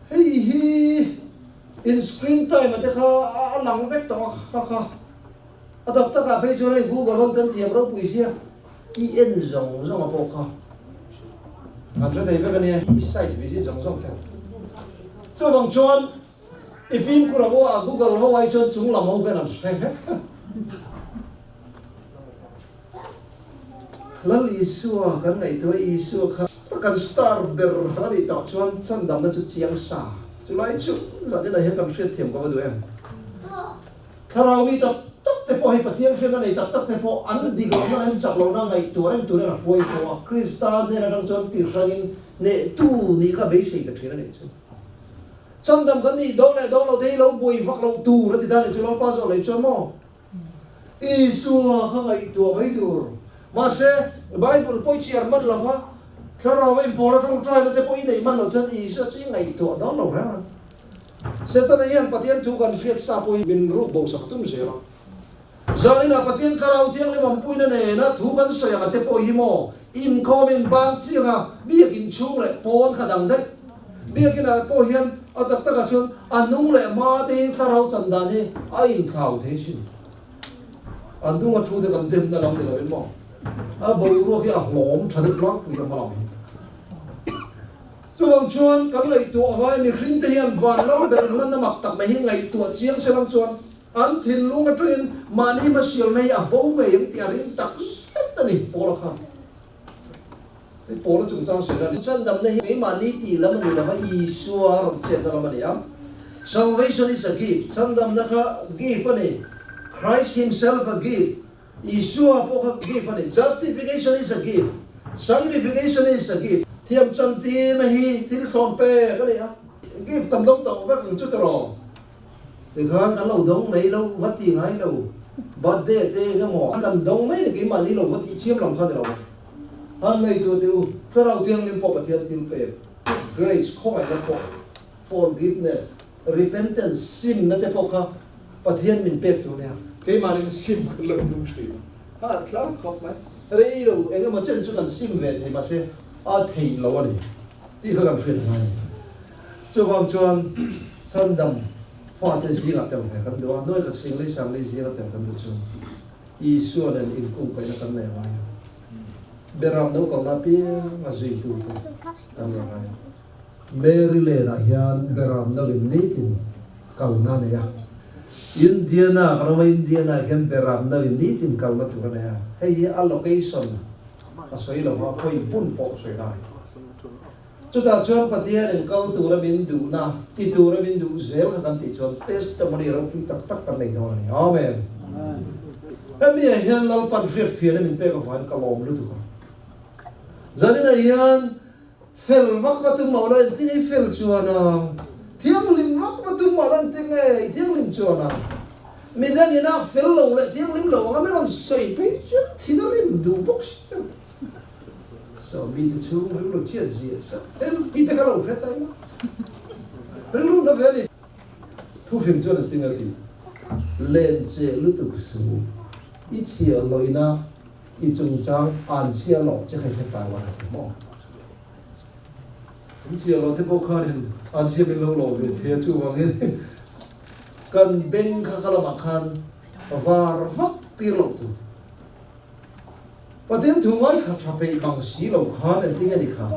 Hei hi in screen time a te kha a lang vek tawh a kha kha. A tak takah phei chuan hei Google ho tan thiam ropui sia i en zawng zawng a pawh kha an hre thei vek a nia i site visit zawng zawng theuh. Chuvang chuan i fimkhur ang u a Google ho ai chuan chung lam ho khan an hre vek. Lal Isua kan ngaihtuah Isua kha kan star ber a nih tawh chuan chhandamna chu chiang sa chulai chu zanin ah hian kan hriatthiam ka va duh em. Thlarau mi tak tak te pawh hei Pathian hriatna nei tak tak te pawh an dik lohna leh an chak lohna ngaihtuah reng turin a hruai fo a, Krista hnen atang chuan tir hrangin hnehtu nih kha beisei ta thin a nih chu. Chandam kan nih dawn leh dawn lo te hi lo buai vak loh tur a ti ta nih chu Lalpa zawh leh chuan maw Isua kha ngaihtuah mai tur. Mahse, Bible pawh i chhiar hman lova, Thlarau a inpawl a tawngtaina te pawh i neih hman loh chuan Isua chu i ngaihtuah dawn lo reng a. Setana hian Pathian thu kan hriat sa pawh hi min ruk bo sak tum zel a. Zaninah Pathian Thlarau Thianghlim awmpuina nena thu kan sawi ang a te pawh hi maw inkhawm in bang chiang a, biakin chhung leh pawn kha dang daih. Biakinah pawh hian a tak takah chuan a nung leh hma te hi Thlarau chan dan hi a inthlau thei thin. A nung a thu te kan demna lam ni lovin maw a boruak hi a hlawm tha deuh tlangpui a hma lam hi. Chuvang chuan kan ngaihtuah a ngai, mihring te hian van lal ber an hmanna mak tak mai hi ngaihtuah chiang se lam chuan an thinlung atangin mahni hmasialna hi a bo ngei ang tih a ring tak zet a ni, Paula khan hei Paula chungchang sawi na a ni. Chhandamna hi keimahni tih lam a ni lova, Isua a rawn chetna lam a ni a. Salvation is a gift, chhandamna kha gift a ni, Christ himself a gift, Isua pawh kha gift a ni. Justification is a gift, sanctification is a gift. Thiam chantirna hi thil thlawn pek a ni a. Gift kan dawng tawh vek ang chu tiraw? Tikhan kan lo dawng mai lo, va ti ngai lo. Birthday te eng emaw kan dawng mai ni keimahni lo va tih chiam lam kha ni lo. Han ngaihtuah teh u, Thlarau Thianghlim pawh Pathian thil pek, grace, khawngaihna pawh, forgiveness, Repentance, simna te pawh kha Pathian min pek tur nia, keimahnin sim kan lo tum thin a, a tlang khawp mai. Rei lo eng emaw chen chu kan sim ve thei mahse a thei lo a ni tih kha kan hriat a ngai a ni. Chuvang chuan chhandam fate zingah tel ve kan duh a, nuai khat sing lei sang lei zinga tel kan duh chuan Isua nen inkungkaihna kan nei a ngai a, Beram no kalna apiang a zuitute kan nei a ngai a. Mary Lane ah hian beram no in nitin kalna a nei a. Indiana kan awm a, Indiana ah hian beram no in nitin kalna tur a nei a. Hei hi a location a sawi lo va, khawi hmun pawh sawi lai. Chutah chuan Pathian in kal tura min duhna, ti tura min duh zel kha kan tih chuan testimony ropui tak tak kan nei dawn a ni. Amen. Hemi ah hian Lalpan hriatfiahna min pek avangin ka lawm lutuk a. Zaninah hian fel vak va tum mah la engtin i fel chuan ang? Thianghlim vak va tum mah la engtin nge i thianghlim chuan ang? Midangin a fel lo leh thianghlim lo anga min rawn sawi phei chuan thin a rim duh bawk si ta. So mite chhung rilru chiat zia sa tel tih te kha lo hre ta ila. Rilru na ve a ni. Thufing chuan a ting a ti. Len che lutuk su. I chhiah loina i chungchang an chhiah loh che kha i hre ta lo a ti maw? An chhiah loh te pawh khanin an chhiah min lo lawm ve thei a, chuvangin kan beng kha ka lamah khan var vak tir loh tur. Pathian thu ngaithla tha peih mang si lo khan engtin a ni kha?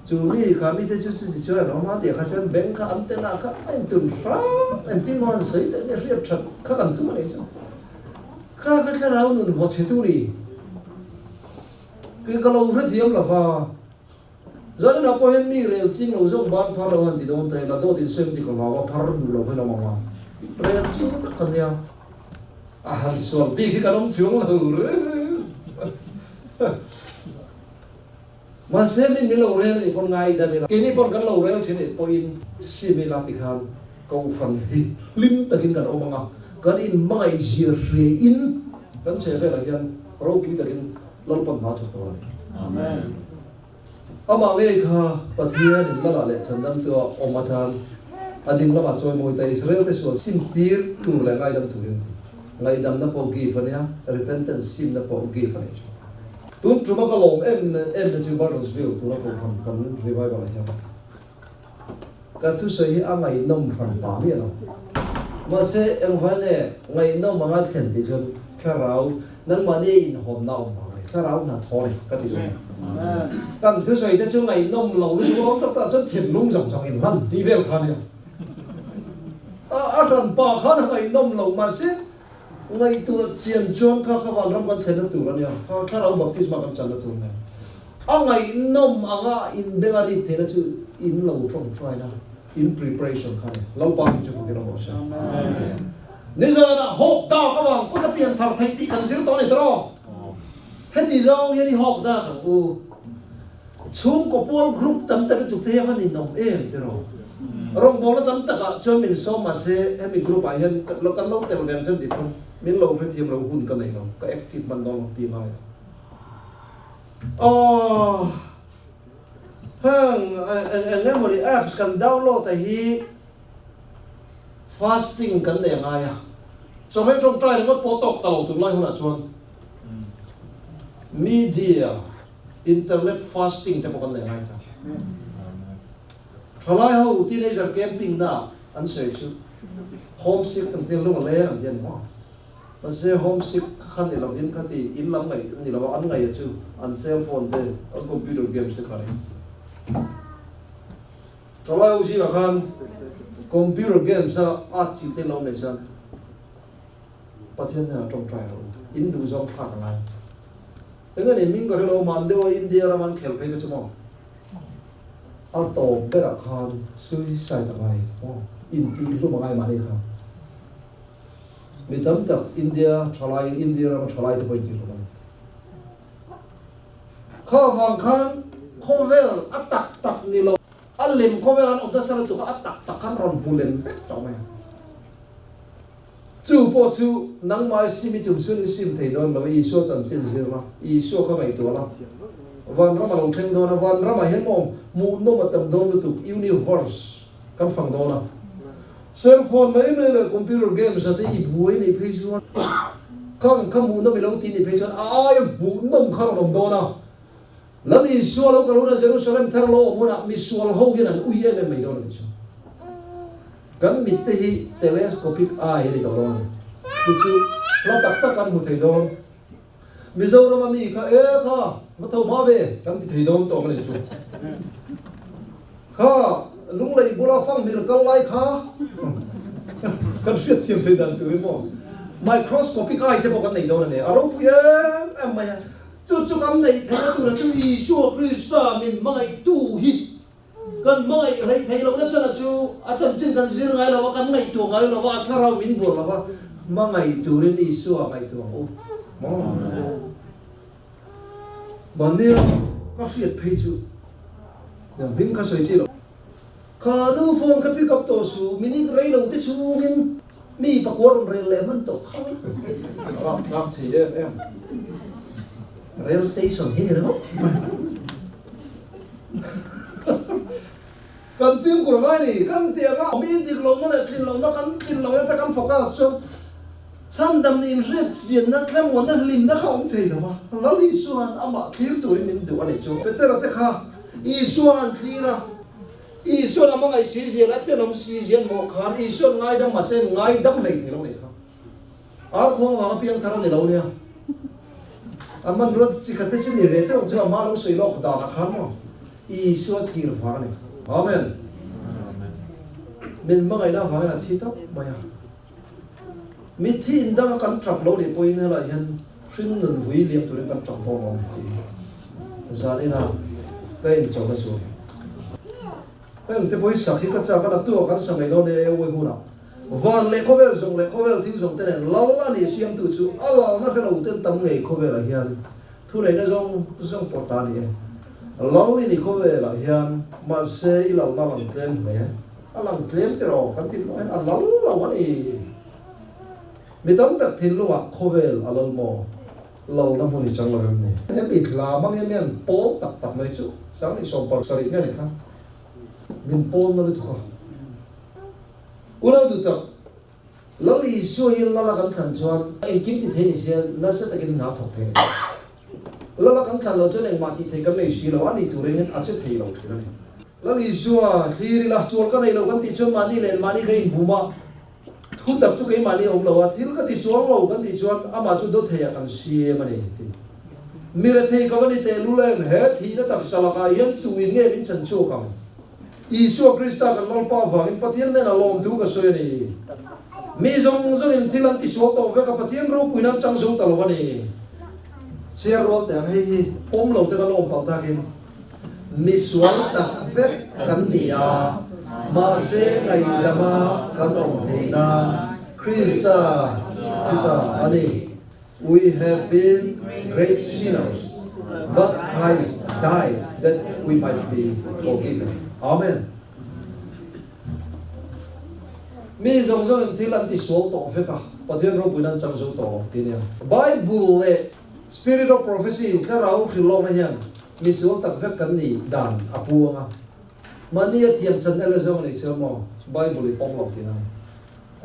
Chu mi kha mite chu chuti chuan an awm a tih kha chuan bank kha an tel ah kha a intun hram engtin maw an sawi teh nia hriat that kha kan tum a nih chu. Kha ka thlarau nun vaw chhe tu ni. Kei ka lo hrethiam lo va. Zaninah pawh hian mi rel ching lo zawk ban phar lo han ti dawn ta ila, dawt insem ti ka hlau a, phar duh lo hian awm ang a, rel ching vek ka nia. A han sual bik hi kan awm chuang lo reng. Mahse min min lo rel anih pawn ngaidam ila, keini pawn kan lo rel thin anih pawhin sim ila tikhan Kohhran hi hlim takin kan awm ang a, kan inhmangaihzia hriain kan chhehvelah hian ropui takin Lalpan hma thawk tawh a ni. Amen. Amah ngei kha Pathian in Lala leh Chandamtua awm atan a ding lamah chawimawi ta Israel te sual sim tir tur leh ngaidam turin a ti. Ngaihdamna pawh give a nia, repentance simna pawh give a nih chu. Tun tuma ka lawm em em te chu Bartlesville tuna kohhran kan revival ah hian ka thusawi hi a ngaihnawm hran pah miah lo. Mahse, engvai nge ngaihnawm anga thlen tih chuan thlarau nangmahni a inhawnna a awm vang a ni. Thlarau hna thaw a ni ka ti duh. Kan thusawi te chu ngaihnawm lo lutuk a awm tak tak chuan thinlung zawng zawng inhlan tih vel kha a nia. A hran pa khan a ngaihnawm lo mahse ngaihtuah chian chuan kha kha vanram kan thlenna tur a nia. Kha thlarau baptisma kan channa tur a nia. A ngaihnawm anga inbeng a rik theihna chu in lo tawngtaina, in preparation kha a ni. Lalpa min chu fakin awm rawh se. Nizanah hawk dak avang pawn a pian thar theih tih kan zir tawh a ni tawh. Heti zawng hian i hawk dak ang u. Chhungkaw pual group tam tak lutuk te hi a va ninawm em tiraw. Rawngbawlna tam takah chuan min sawm mahse hemi group ah hian kan lo tel ve ang chuan tih pawn min lo hrethiam lo hun ka nei lo, ka active hman dawn lo tih ngai a. Aww heng eng eng emaw ni apps kan download a hi fasting kan nei angai a, chawhmeh tawngtai ringawt pawh tawk ta lo tunlai hunah chuan media internet fasting te pawh kan nei angai ta. Thalai ho teenager camping na an sawi chu homesick an tia lung a leng an tia ni maw. Mahse homesick kha ni lovin kha ti in lam ngaih ni lo a, an ngaih a chu an cell phone te, an computer games te kha a ni. Thalai ho zingah khan computer games a at chilh te lo nei chuan Pathian hnenah tawngtai rawh u, in duh zawng thlak a ngai. Eng a ni hming ka hre lo, man deuha India ram an khel phei kha chu maw? A tawp berah khan suicide a ngai maw? Intihhlum a ngai mahni kha. Mi tam tak India thalai, India rama thalai te pawh intihhlum a ni. Kha vang khan khawvel a tak tak ni lo, a lem khawvel an awm nasa lutuk a, a tak tak khan rawn hmu lem vek tawh mai a. Chu pawh chu nangmah i sim i tum chhun i sim thei dawn lo, Isua chanchin zir la, Isua kha ngaihtuah la. Vanram a lo thleng dawn a, vanramah hian maw hmuhnawm a tam dawn lutuk, universe kan fang dawn a. Cell phone mai mai leh computer games a te i buai nih phei chuan khang kha hmuhnawm i lo ti nih phei chuan a aia hmuhnawm kha rawn awm dawn a. Lal Isua lo kal huna Jerusalem thar lo awm hunah misual ho hian an ui em em mai dawn a nih chu. Kan mit te hi telescopic eye a ni tawh dawn a ni. Chu chu hla tak tak kan hmu thei dawn. Mizorama mi kha e kha va tho hma ve kan ti thei dawn tawh a nih chu. Kha lunglei bula fanghmir kal lai kha kan hriat thiam thei dan tur emaw microscopic eye te pawh kan nei dawn a ni. A ropui em em mai a. Chu chu kan neih theihna tura chu Isua Krista min hmangaihtu hi kan hmangaih rei thei lohna chhan a chu a chanchin kan zir ngai lo a, kan ngaihtuah ngai lo a, a thlarau min buar lo va. Hmangaih turin Isua ngaihtuah ang u maw? Mahnia ka hriat phei chu nia hming kha sawi chi lo. Kha nu phone kha pick up tawh suh, minute rei lo te chhungin mi pakua rawn rel leh hman tawh kha. Rapthlak thei em em. Rail station hi ni ringawt mai. Kan fimkhur ngai ni, kan ti anga mi dik lohna leh tlin lohna kan tlin lohna te kan focus chuan chhandam nih inhriat chianna, thlamuanna, hlimna kha a awm thei lo a. Lal Isua'n amah thlir turin min duh a nih chu. Petera te kha Isua'n thlir a, Isua'n a hmangaih si zian, a tenawm si zian mawh khan Isua'n ngaidam mahse ngaidam hlei thei lo nih kha. Ar khuang vanga piang thar a ni lo nia. A hmanrua chi khat te chu ni ve teuh chu a hma lo sawi lawk danah khan maw Isua thlir vang a ni. Amen. Min hmangaihna avangin a thi tawp mai a. Mitthi indanga kan tap lo nih pawhin helaiah hian hringnun vui liam turin kan tap bawk awm tih hi zaninah ka inchawlhna chu a ni. Heng te pawisa khi ka chak a, naktuah kan sa mai dawn e awi hunah. Van leh khawvel zawng leh khawvel thil zawng te nen lal a nih siamtu chu a lalna hre lo ten tam ngei khawvelah hian thuneihna zawng zawng pawh ta a ni e. Lal i ni khawvelah hian mahse i lalna a lang tlem hle. A lang tlem tiraw kan tih loh hian a lal lo a ni. Mi tam tak thinlungah khawvel a lal maw? Lalna hmun i chang lo em ni? Hemi thla hmang hian mian pawl tak tak mai chu 27 nge ni kha min pawl na lutuk a. Unau duh tak, Lal Isua hi Lala kan thlan chuan engkim ti thei ni se nasa takin hna thawk thei ni. Lala kan thlan loh chuan engmah tih theih kan nei si lo, a nih tur engin a che thei lo thin a ni. Lal Isua thlir ila, sual ka nei lo kan tih chuan mahni leh mahni ka inbum a, Thu tak chu keimahni a awm lo a, thil ka ti sual lo kan tih chuan amah chu dawt theiah kan siam a ni ti. Mi rethei ka va ni teh lul em, he thihna taksa lakah hian tuin nge min chan chhuak ang? Isua Krista kan Lalpa avangin Pathian hnenah lawmthu ka sawi a ni. Mi zawng zawngin thil an ti sual tawh vek a, Pathian ropuiin an chang zo ta lo a ni. Chhiar rual teh ang, hei hi pawm lo te kan awm palh takin. Mi sual tak vek kan ni a, mahse ngaihdama kan awm theih nan Krista thi ta a ni. We have been great sinners, but Christ died that we might be forgiven. Amen. Mi zawng zawngin thil an ti sual tawh vek a, Pathian ropuiin an chang zo tawh lo ti nia. Bible leh Spirit of Prophecy, Thlarau hrilhlawkna hian misual tak vek kan nih dan a puang a. Mahni a thiam chan ele zawng a nih chuan maw Bible i pawm lo tih a ni.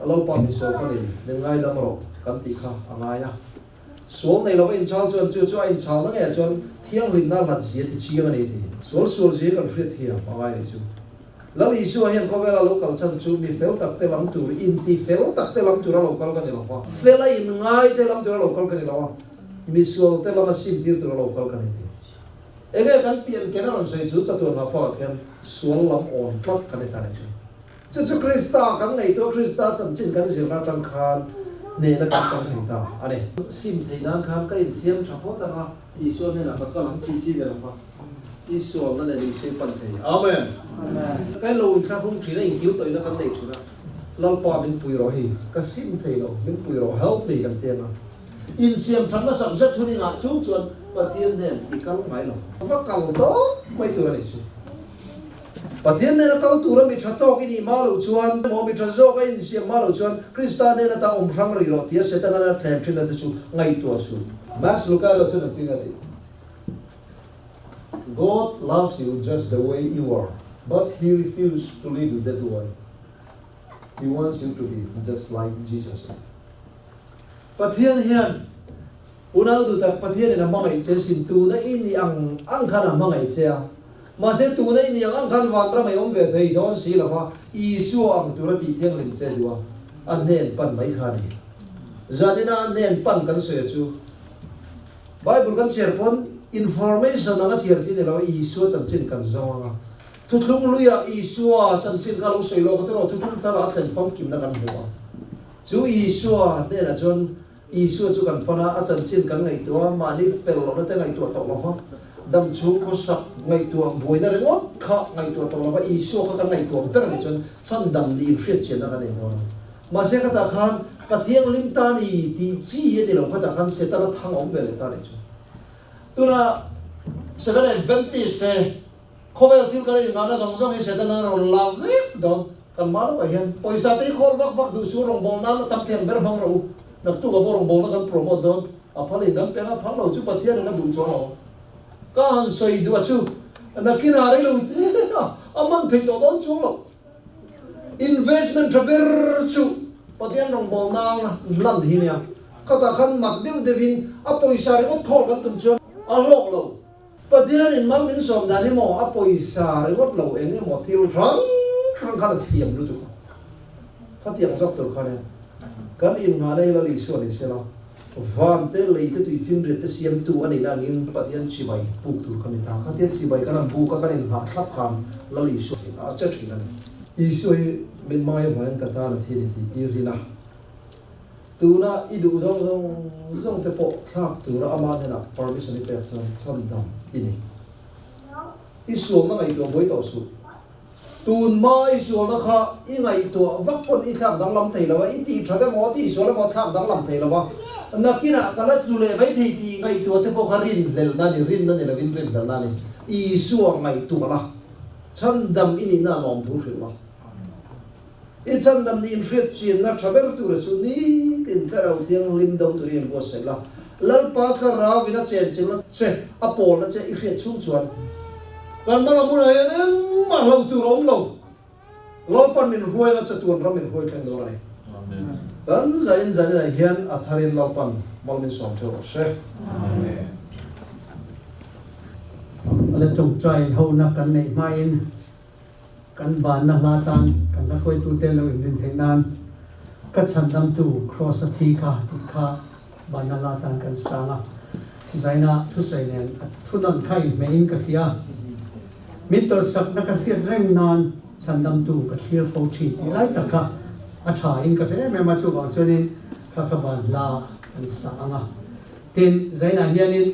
Lalpa misual ka ni, min ngaidam rawh kan tih kha a ngai a. Sual nei lova inchhal chuan chu chu a inchhalna ngeiah chuan thianghlimna hlat zia ti chiang a ni tih sual sual zia kan hriat thiam a ngai nih chu. Lal Isua hian khawvela lo kal chan chu mi fel tak te lam tur, inti fel tak te lam tura lo kal ka ni lo va, fela inngai te lam tura lo kal ka ni lo a, misual te lama sim tir tura lo kal ka ni ti. Enge kan pian ken a rawn sawi chu chatuan ngahfakah khian sual lam awn tlat kan ni ta nih chu. Chu chu Krista kan ngaihtuah Krista chanchin kan zirna atang khan hnehna kan chang thei ta a ni. Sim theih nan khan ka insiam tha phawt ang a, Isua hnenah ka kal ang tih chi ni lo va. I sualna nen i sawi pan thei. Amen. Ka lo inthlahrung thin a, inkil tawihna kan nei thin a. Lalpa min pui rawh hi, ka sim thei lo, min pui rawh, help me kan ti ang a. Insiam that hmasak zet hun ingah chung chuan Pathian hnen i kal ngai lo. Va kal tawp mai tur a nih chu. Pathian hnena kal tura mi tha tawk i nih hma loh chuan, emaw mi tha zawk a insiam hma loh chuan Krista hnen ata awm hrang rih loh tia Setana a thlem thin ate chu ngaihtuah suh. Max Lucado chuan a ti nga tih. God loves you just the way you are, but he refused to leave you that way. He wants you to be just like Jesus. Pathian hian unau duh tak Pathian in a hmangaih che sin tuna i nih ang ang khan a hmangaih che a. Mahse tuna i nih ang ang khan vanram ei awm ve thei dawn si lova Isua ang tura tih thianghlim che duh a, a hnen pan mai kha a ni. Zanina a hnen pan kan sawi a chu. Bible kan chhiar pawn information anga chhiar chi ni lo a, Isua chanchin kan zawng anga thuthlung luiah Isua chanchin kha lo sawi lawk a tiraw thuthlung tharah a thlen famkimna kan hmu a, chu Isua hnenah chuan Isua chu kan pan a, a chanchin kan ngaihtuah a, mahni fel lohna te ngaihtuah tawh lo va, dam chhung khawsak ngaihtuah buaina ringawt kha ngaihtuah tawh lo va, Isua kha kan ngaihtuah ber a nih chuan chhandam niin hriatchianna kan nei dawn a. Mahse khatah khan. Ka thianghlim ta ni tih chi a ni lo kha tah khan Setana thang a awm ve leh ta nih chu. Tuna Seventh Adventist te khawvel thil kan innghahna zawng zawng hi Setana rawn la vek dawn. Kan hma lawkah hian pawisa te hi khawl vak vak duh chu rawngbawlna la tam thiam ber hmang rawh u. Naktuk a pawh rawngbawlna kan promote dawn. A phalin kan peng a, phal lo chu Pathianin a duh chuan a awm. Ka han sawi duh a chu nakinah rei lo te a man thei tawh dawn chuang lo. Investment tha ber chu Pathian rawngbawlna lan hi nia. Khatah khan mak deuh deuhin a pawisa ringawt khawl kan tum chuan a hlawk lo. Pathianin mal min sawm dan hi maw a pawisa ringawt lo eng emaw thil hrang hrang khan a thiam lutuk a. Khatiang zawk tur khan hian kan innghahna hi Lal Isua ni sela, van te lei te tui finriat te siamtu a nihna angin Pathian chibai buk tur kha ni ta. Khatia chibai kan han buk a, kan innghah thlap khan Lal Isua a che thin a ni. Isua hi min hmangaih avangin ka tan a thi a ni tih i rin a. Tuna i duh zawng zawng zawng te pawh thlak tura ama hnenah permission i pek chuan chhandam i ni. I sualna ngaihtuah buai tawh suh. Tun hma i sualna kha i ngaihtuah vak pawn i thlak danglam thei lo a, i tih that emaw, tih sual emaw thlak danglam thei lo a, nakinah ka la tlu leh mai thei tih ngaihtuah te pawh kha rinhlelhna a ni, rinna ni lovin rinhlelhna a ni. Isua ngaihtuah la, chhandam i nihna a lawmthu hrilh la. I chhandam nih inhriat chianna tha ber tura chu nitin Thlarau Thianghlim do turin inbuatsaih la. Lalpa Thlarau in a chenchilhna che, a pawlna che i hriat chhung chuan kan hma lam hunah hian engmah hlo tur a awm lo. Lalpan min hruai anga chatuan ram min hruai thleng dawn a ni. Kan zain zaninah hian a tharin Lalpan mal min sawm theuh rawh se. Amen. La tawngtai hona kan neih hmain Kan banna hla tan kan hla hruaitute lo inrin theih nan Ka chhandamtu Kraws a thi kha tih kha banna hla tan kan sang a. Zaina thusawi nen a thunawn kha inhmeihin ka hria. Min tawlhsakna ka hriat reng nan chhandamtu ka thlir fo thin tih lai tak kha a tha in ka hre em em a, chuvang chuanin kha ka ban hla kan sang a. Tin, Zainah hianin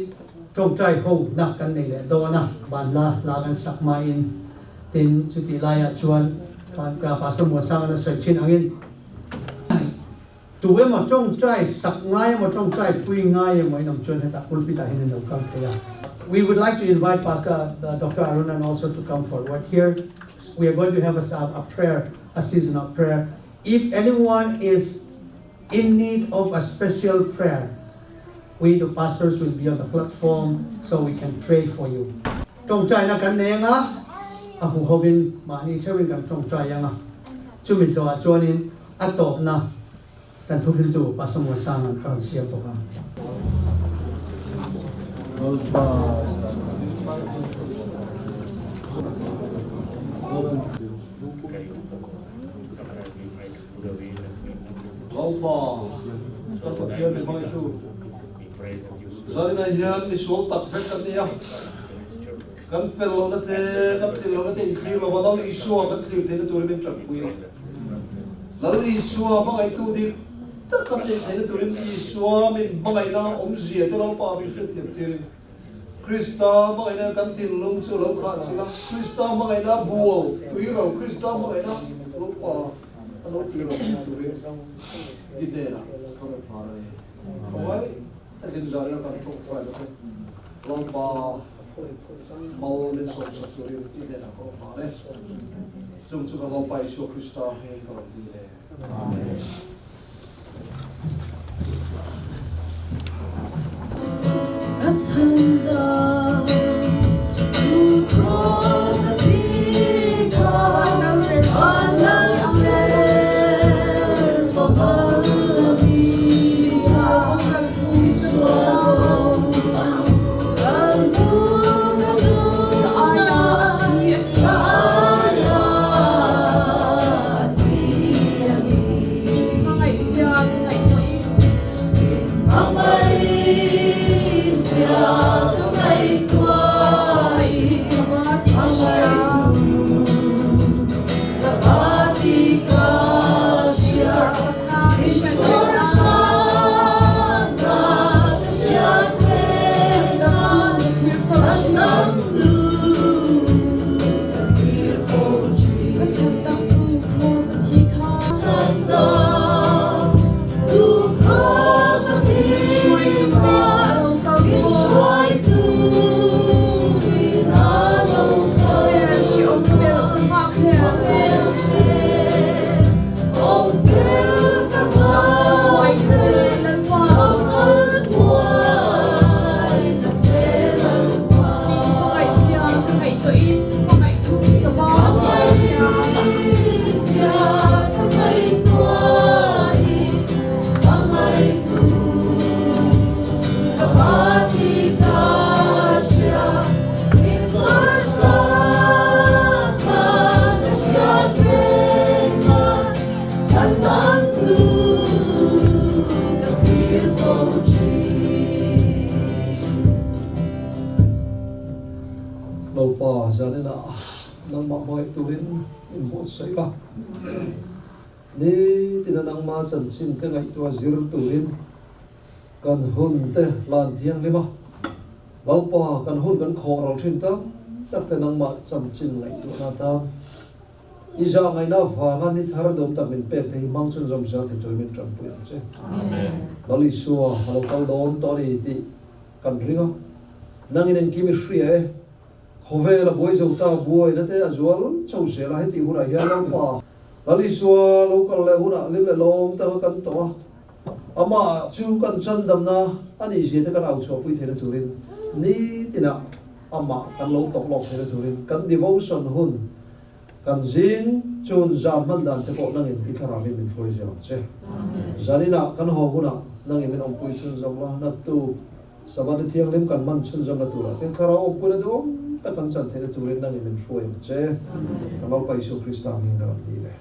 Ṭawngṭai ho na kan nei leh dawn a, banla hla kan sak hmain. Tin, chutih laiah chuan Pastor Muansang an a sawi ṭhin angin, tu emaw ṭawngṭai sak ngai emaw ṭawngṭai pui ngai emaw in awm chuan hetah pulpit ah hian an lo kal thei a. We would like to invite Pastor Doctor Arunan also to come forward here. We are going to have a a prayer, a season of prayer. If anyone is in need of a special prayer, We the pastors will be on the platform so we can pray for you. Tawngtaina kan nei anga, a hmu hovin mahni theuhin kan tawngtai anga, chumi zawhah chuanin a tawpna kan thuhriltu Pastor Muasanga'n a rawn siam bawk ang. Lalpa, kan Pathian mi hmangaitu, Zarinah hian misual tak vek kan ni a, kan fel lohna te, kan tlin lohna te inthlir lova Lal Isua kan thlir theihna turin min tanpui a. Lal Isua hmangaihtu dik tak kan neih theihna turin Isua min hmangaihna awmzia te Lalpa min hriatthiam tirin Krista hmangaihna kan thinlung chu lo khah chilh a, Krista hmangaihna bual tui ro, Krista hmangaihna Lalpa a lo tui ro turin i hnenah ka rawn phar a ni. Khawngaih takin zanin kan tawngtai na che Lalpa mal min sawmsak turin i hnenah ka rawn phar e. Chung chu kan Lalpa Isua Krista hmingin ka rawn dil e. Amen. Lalpa zaninah nangmah hmangaih turin min buatsaih a, nitina nangma chanchin te ngaihtuah zir turin kan hun te hlan thianghlim a, Lalpa kan hun kan khawh ral thin tam tak te nangmah chanchin ngaihtuahna atan I zah ngaihna avanga ni thar dawm tak min pek te hi hmang chhunzawm zel thei turin min tanpui ang che. Lal Isua a lo kal dawn tawh a ni tih kan ring a, nangin engkim i hria e, khawvel a buai zo ta, buaina te a zual chho zel a, heti hunah hian Lalpa, Lal Isua lo kal leh hunah lim leh lawm taka kan tawh a, amah chu kan chandamna a nih zia te kan au chhuahpui theihna turin nitinah amah kan lo tawk lawk theihna turin kan devotion hun kan zing chun zan hman dan te pawh nangin i thlarauin min hruai zel ang che. Zaninah kan haw hunah nangin min awmpui chhunzawm la, naktu Sabbath ni thianghlim kan hman chhunzawmna turah te thlarau awmpuina duhawm tak kan chan theihna turin nangin min hruai ang che. Kan Lalpa Isua Krista hmingin ka rawn ti ve.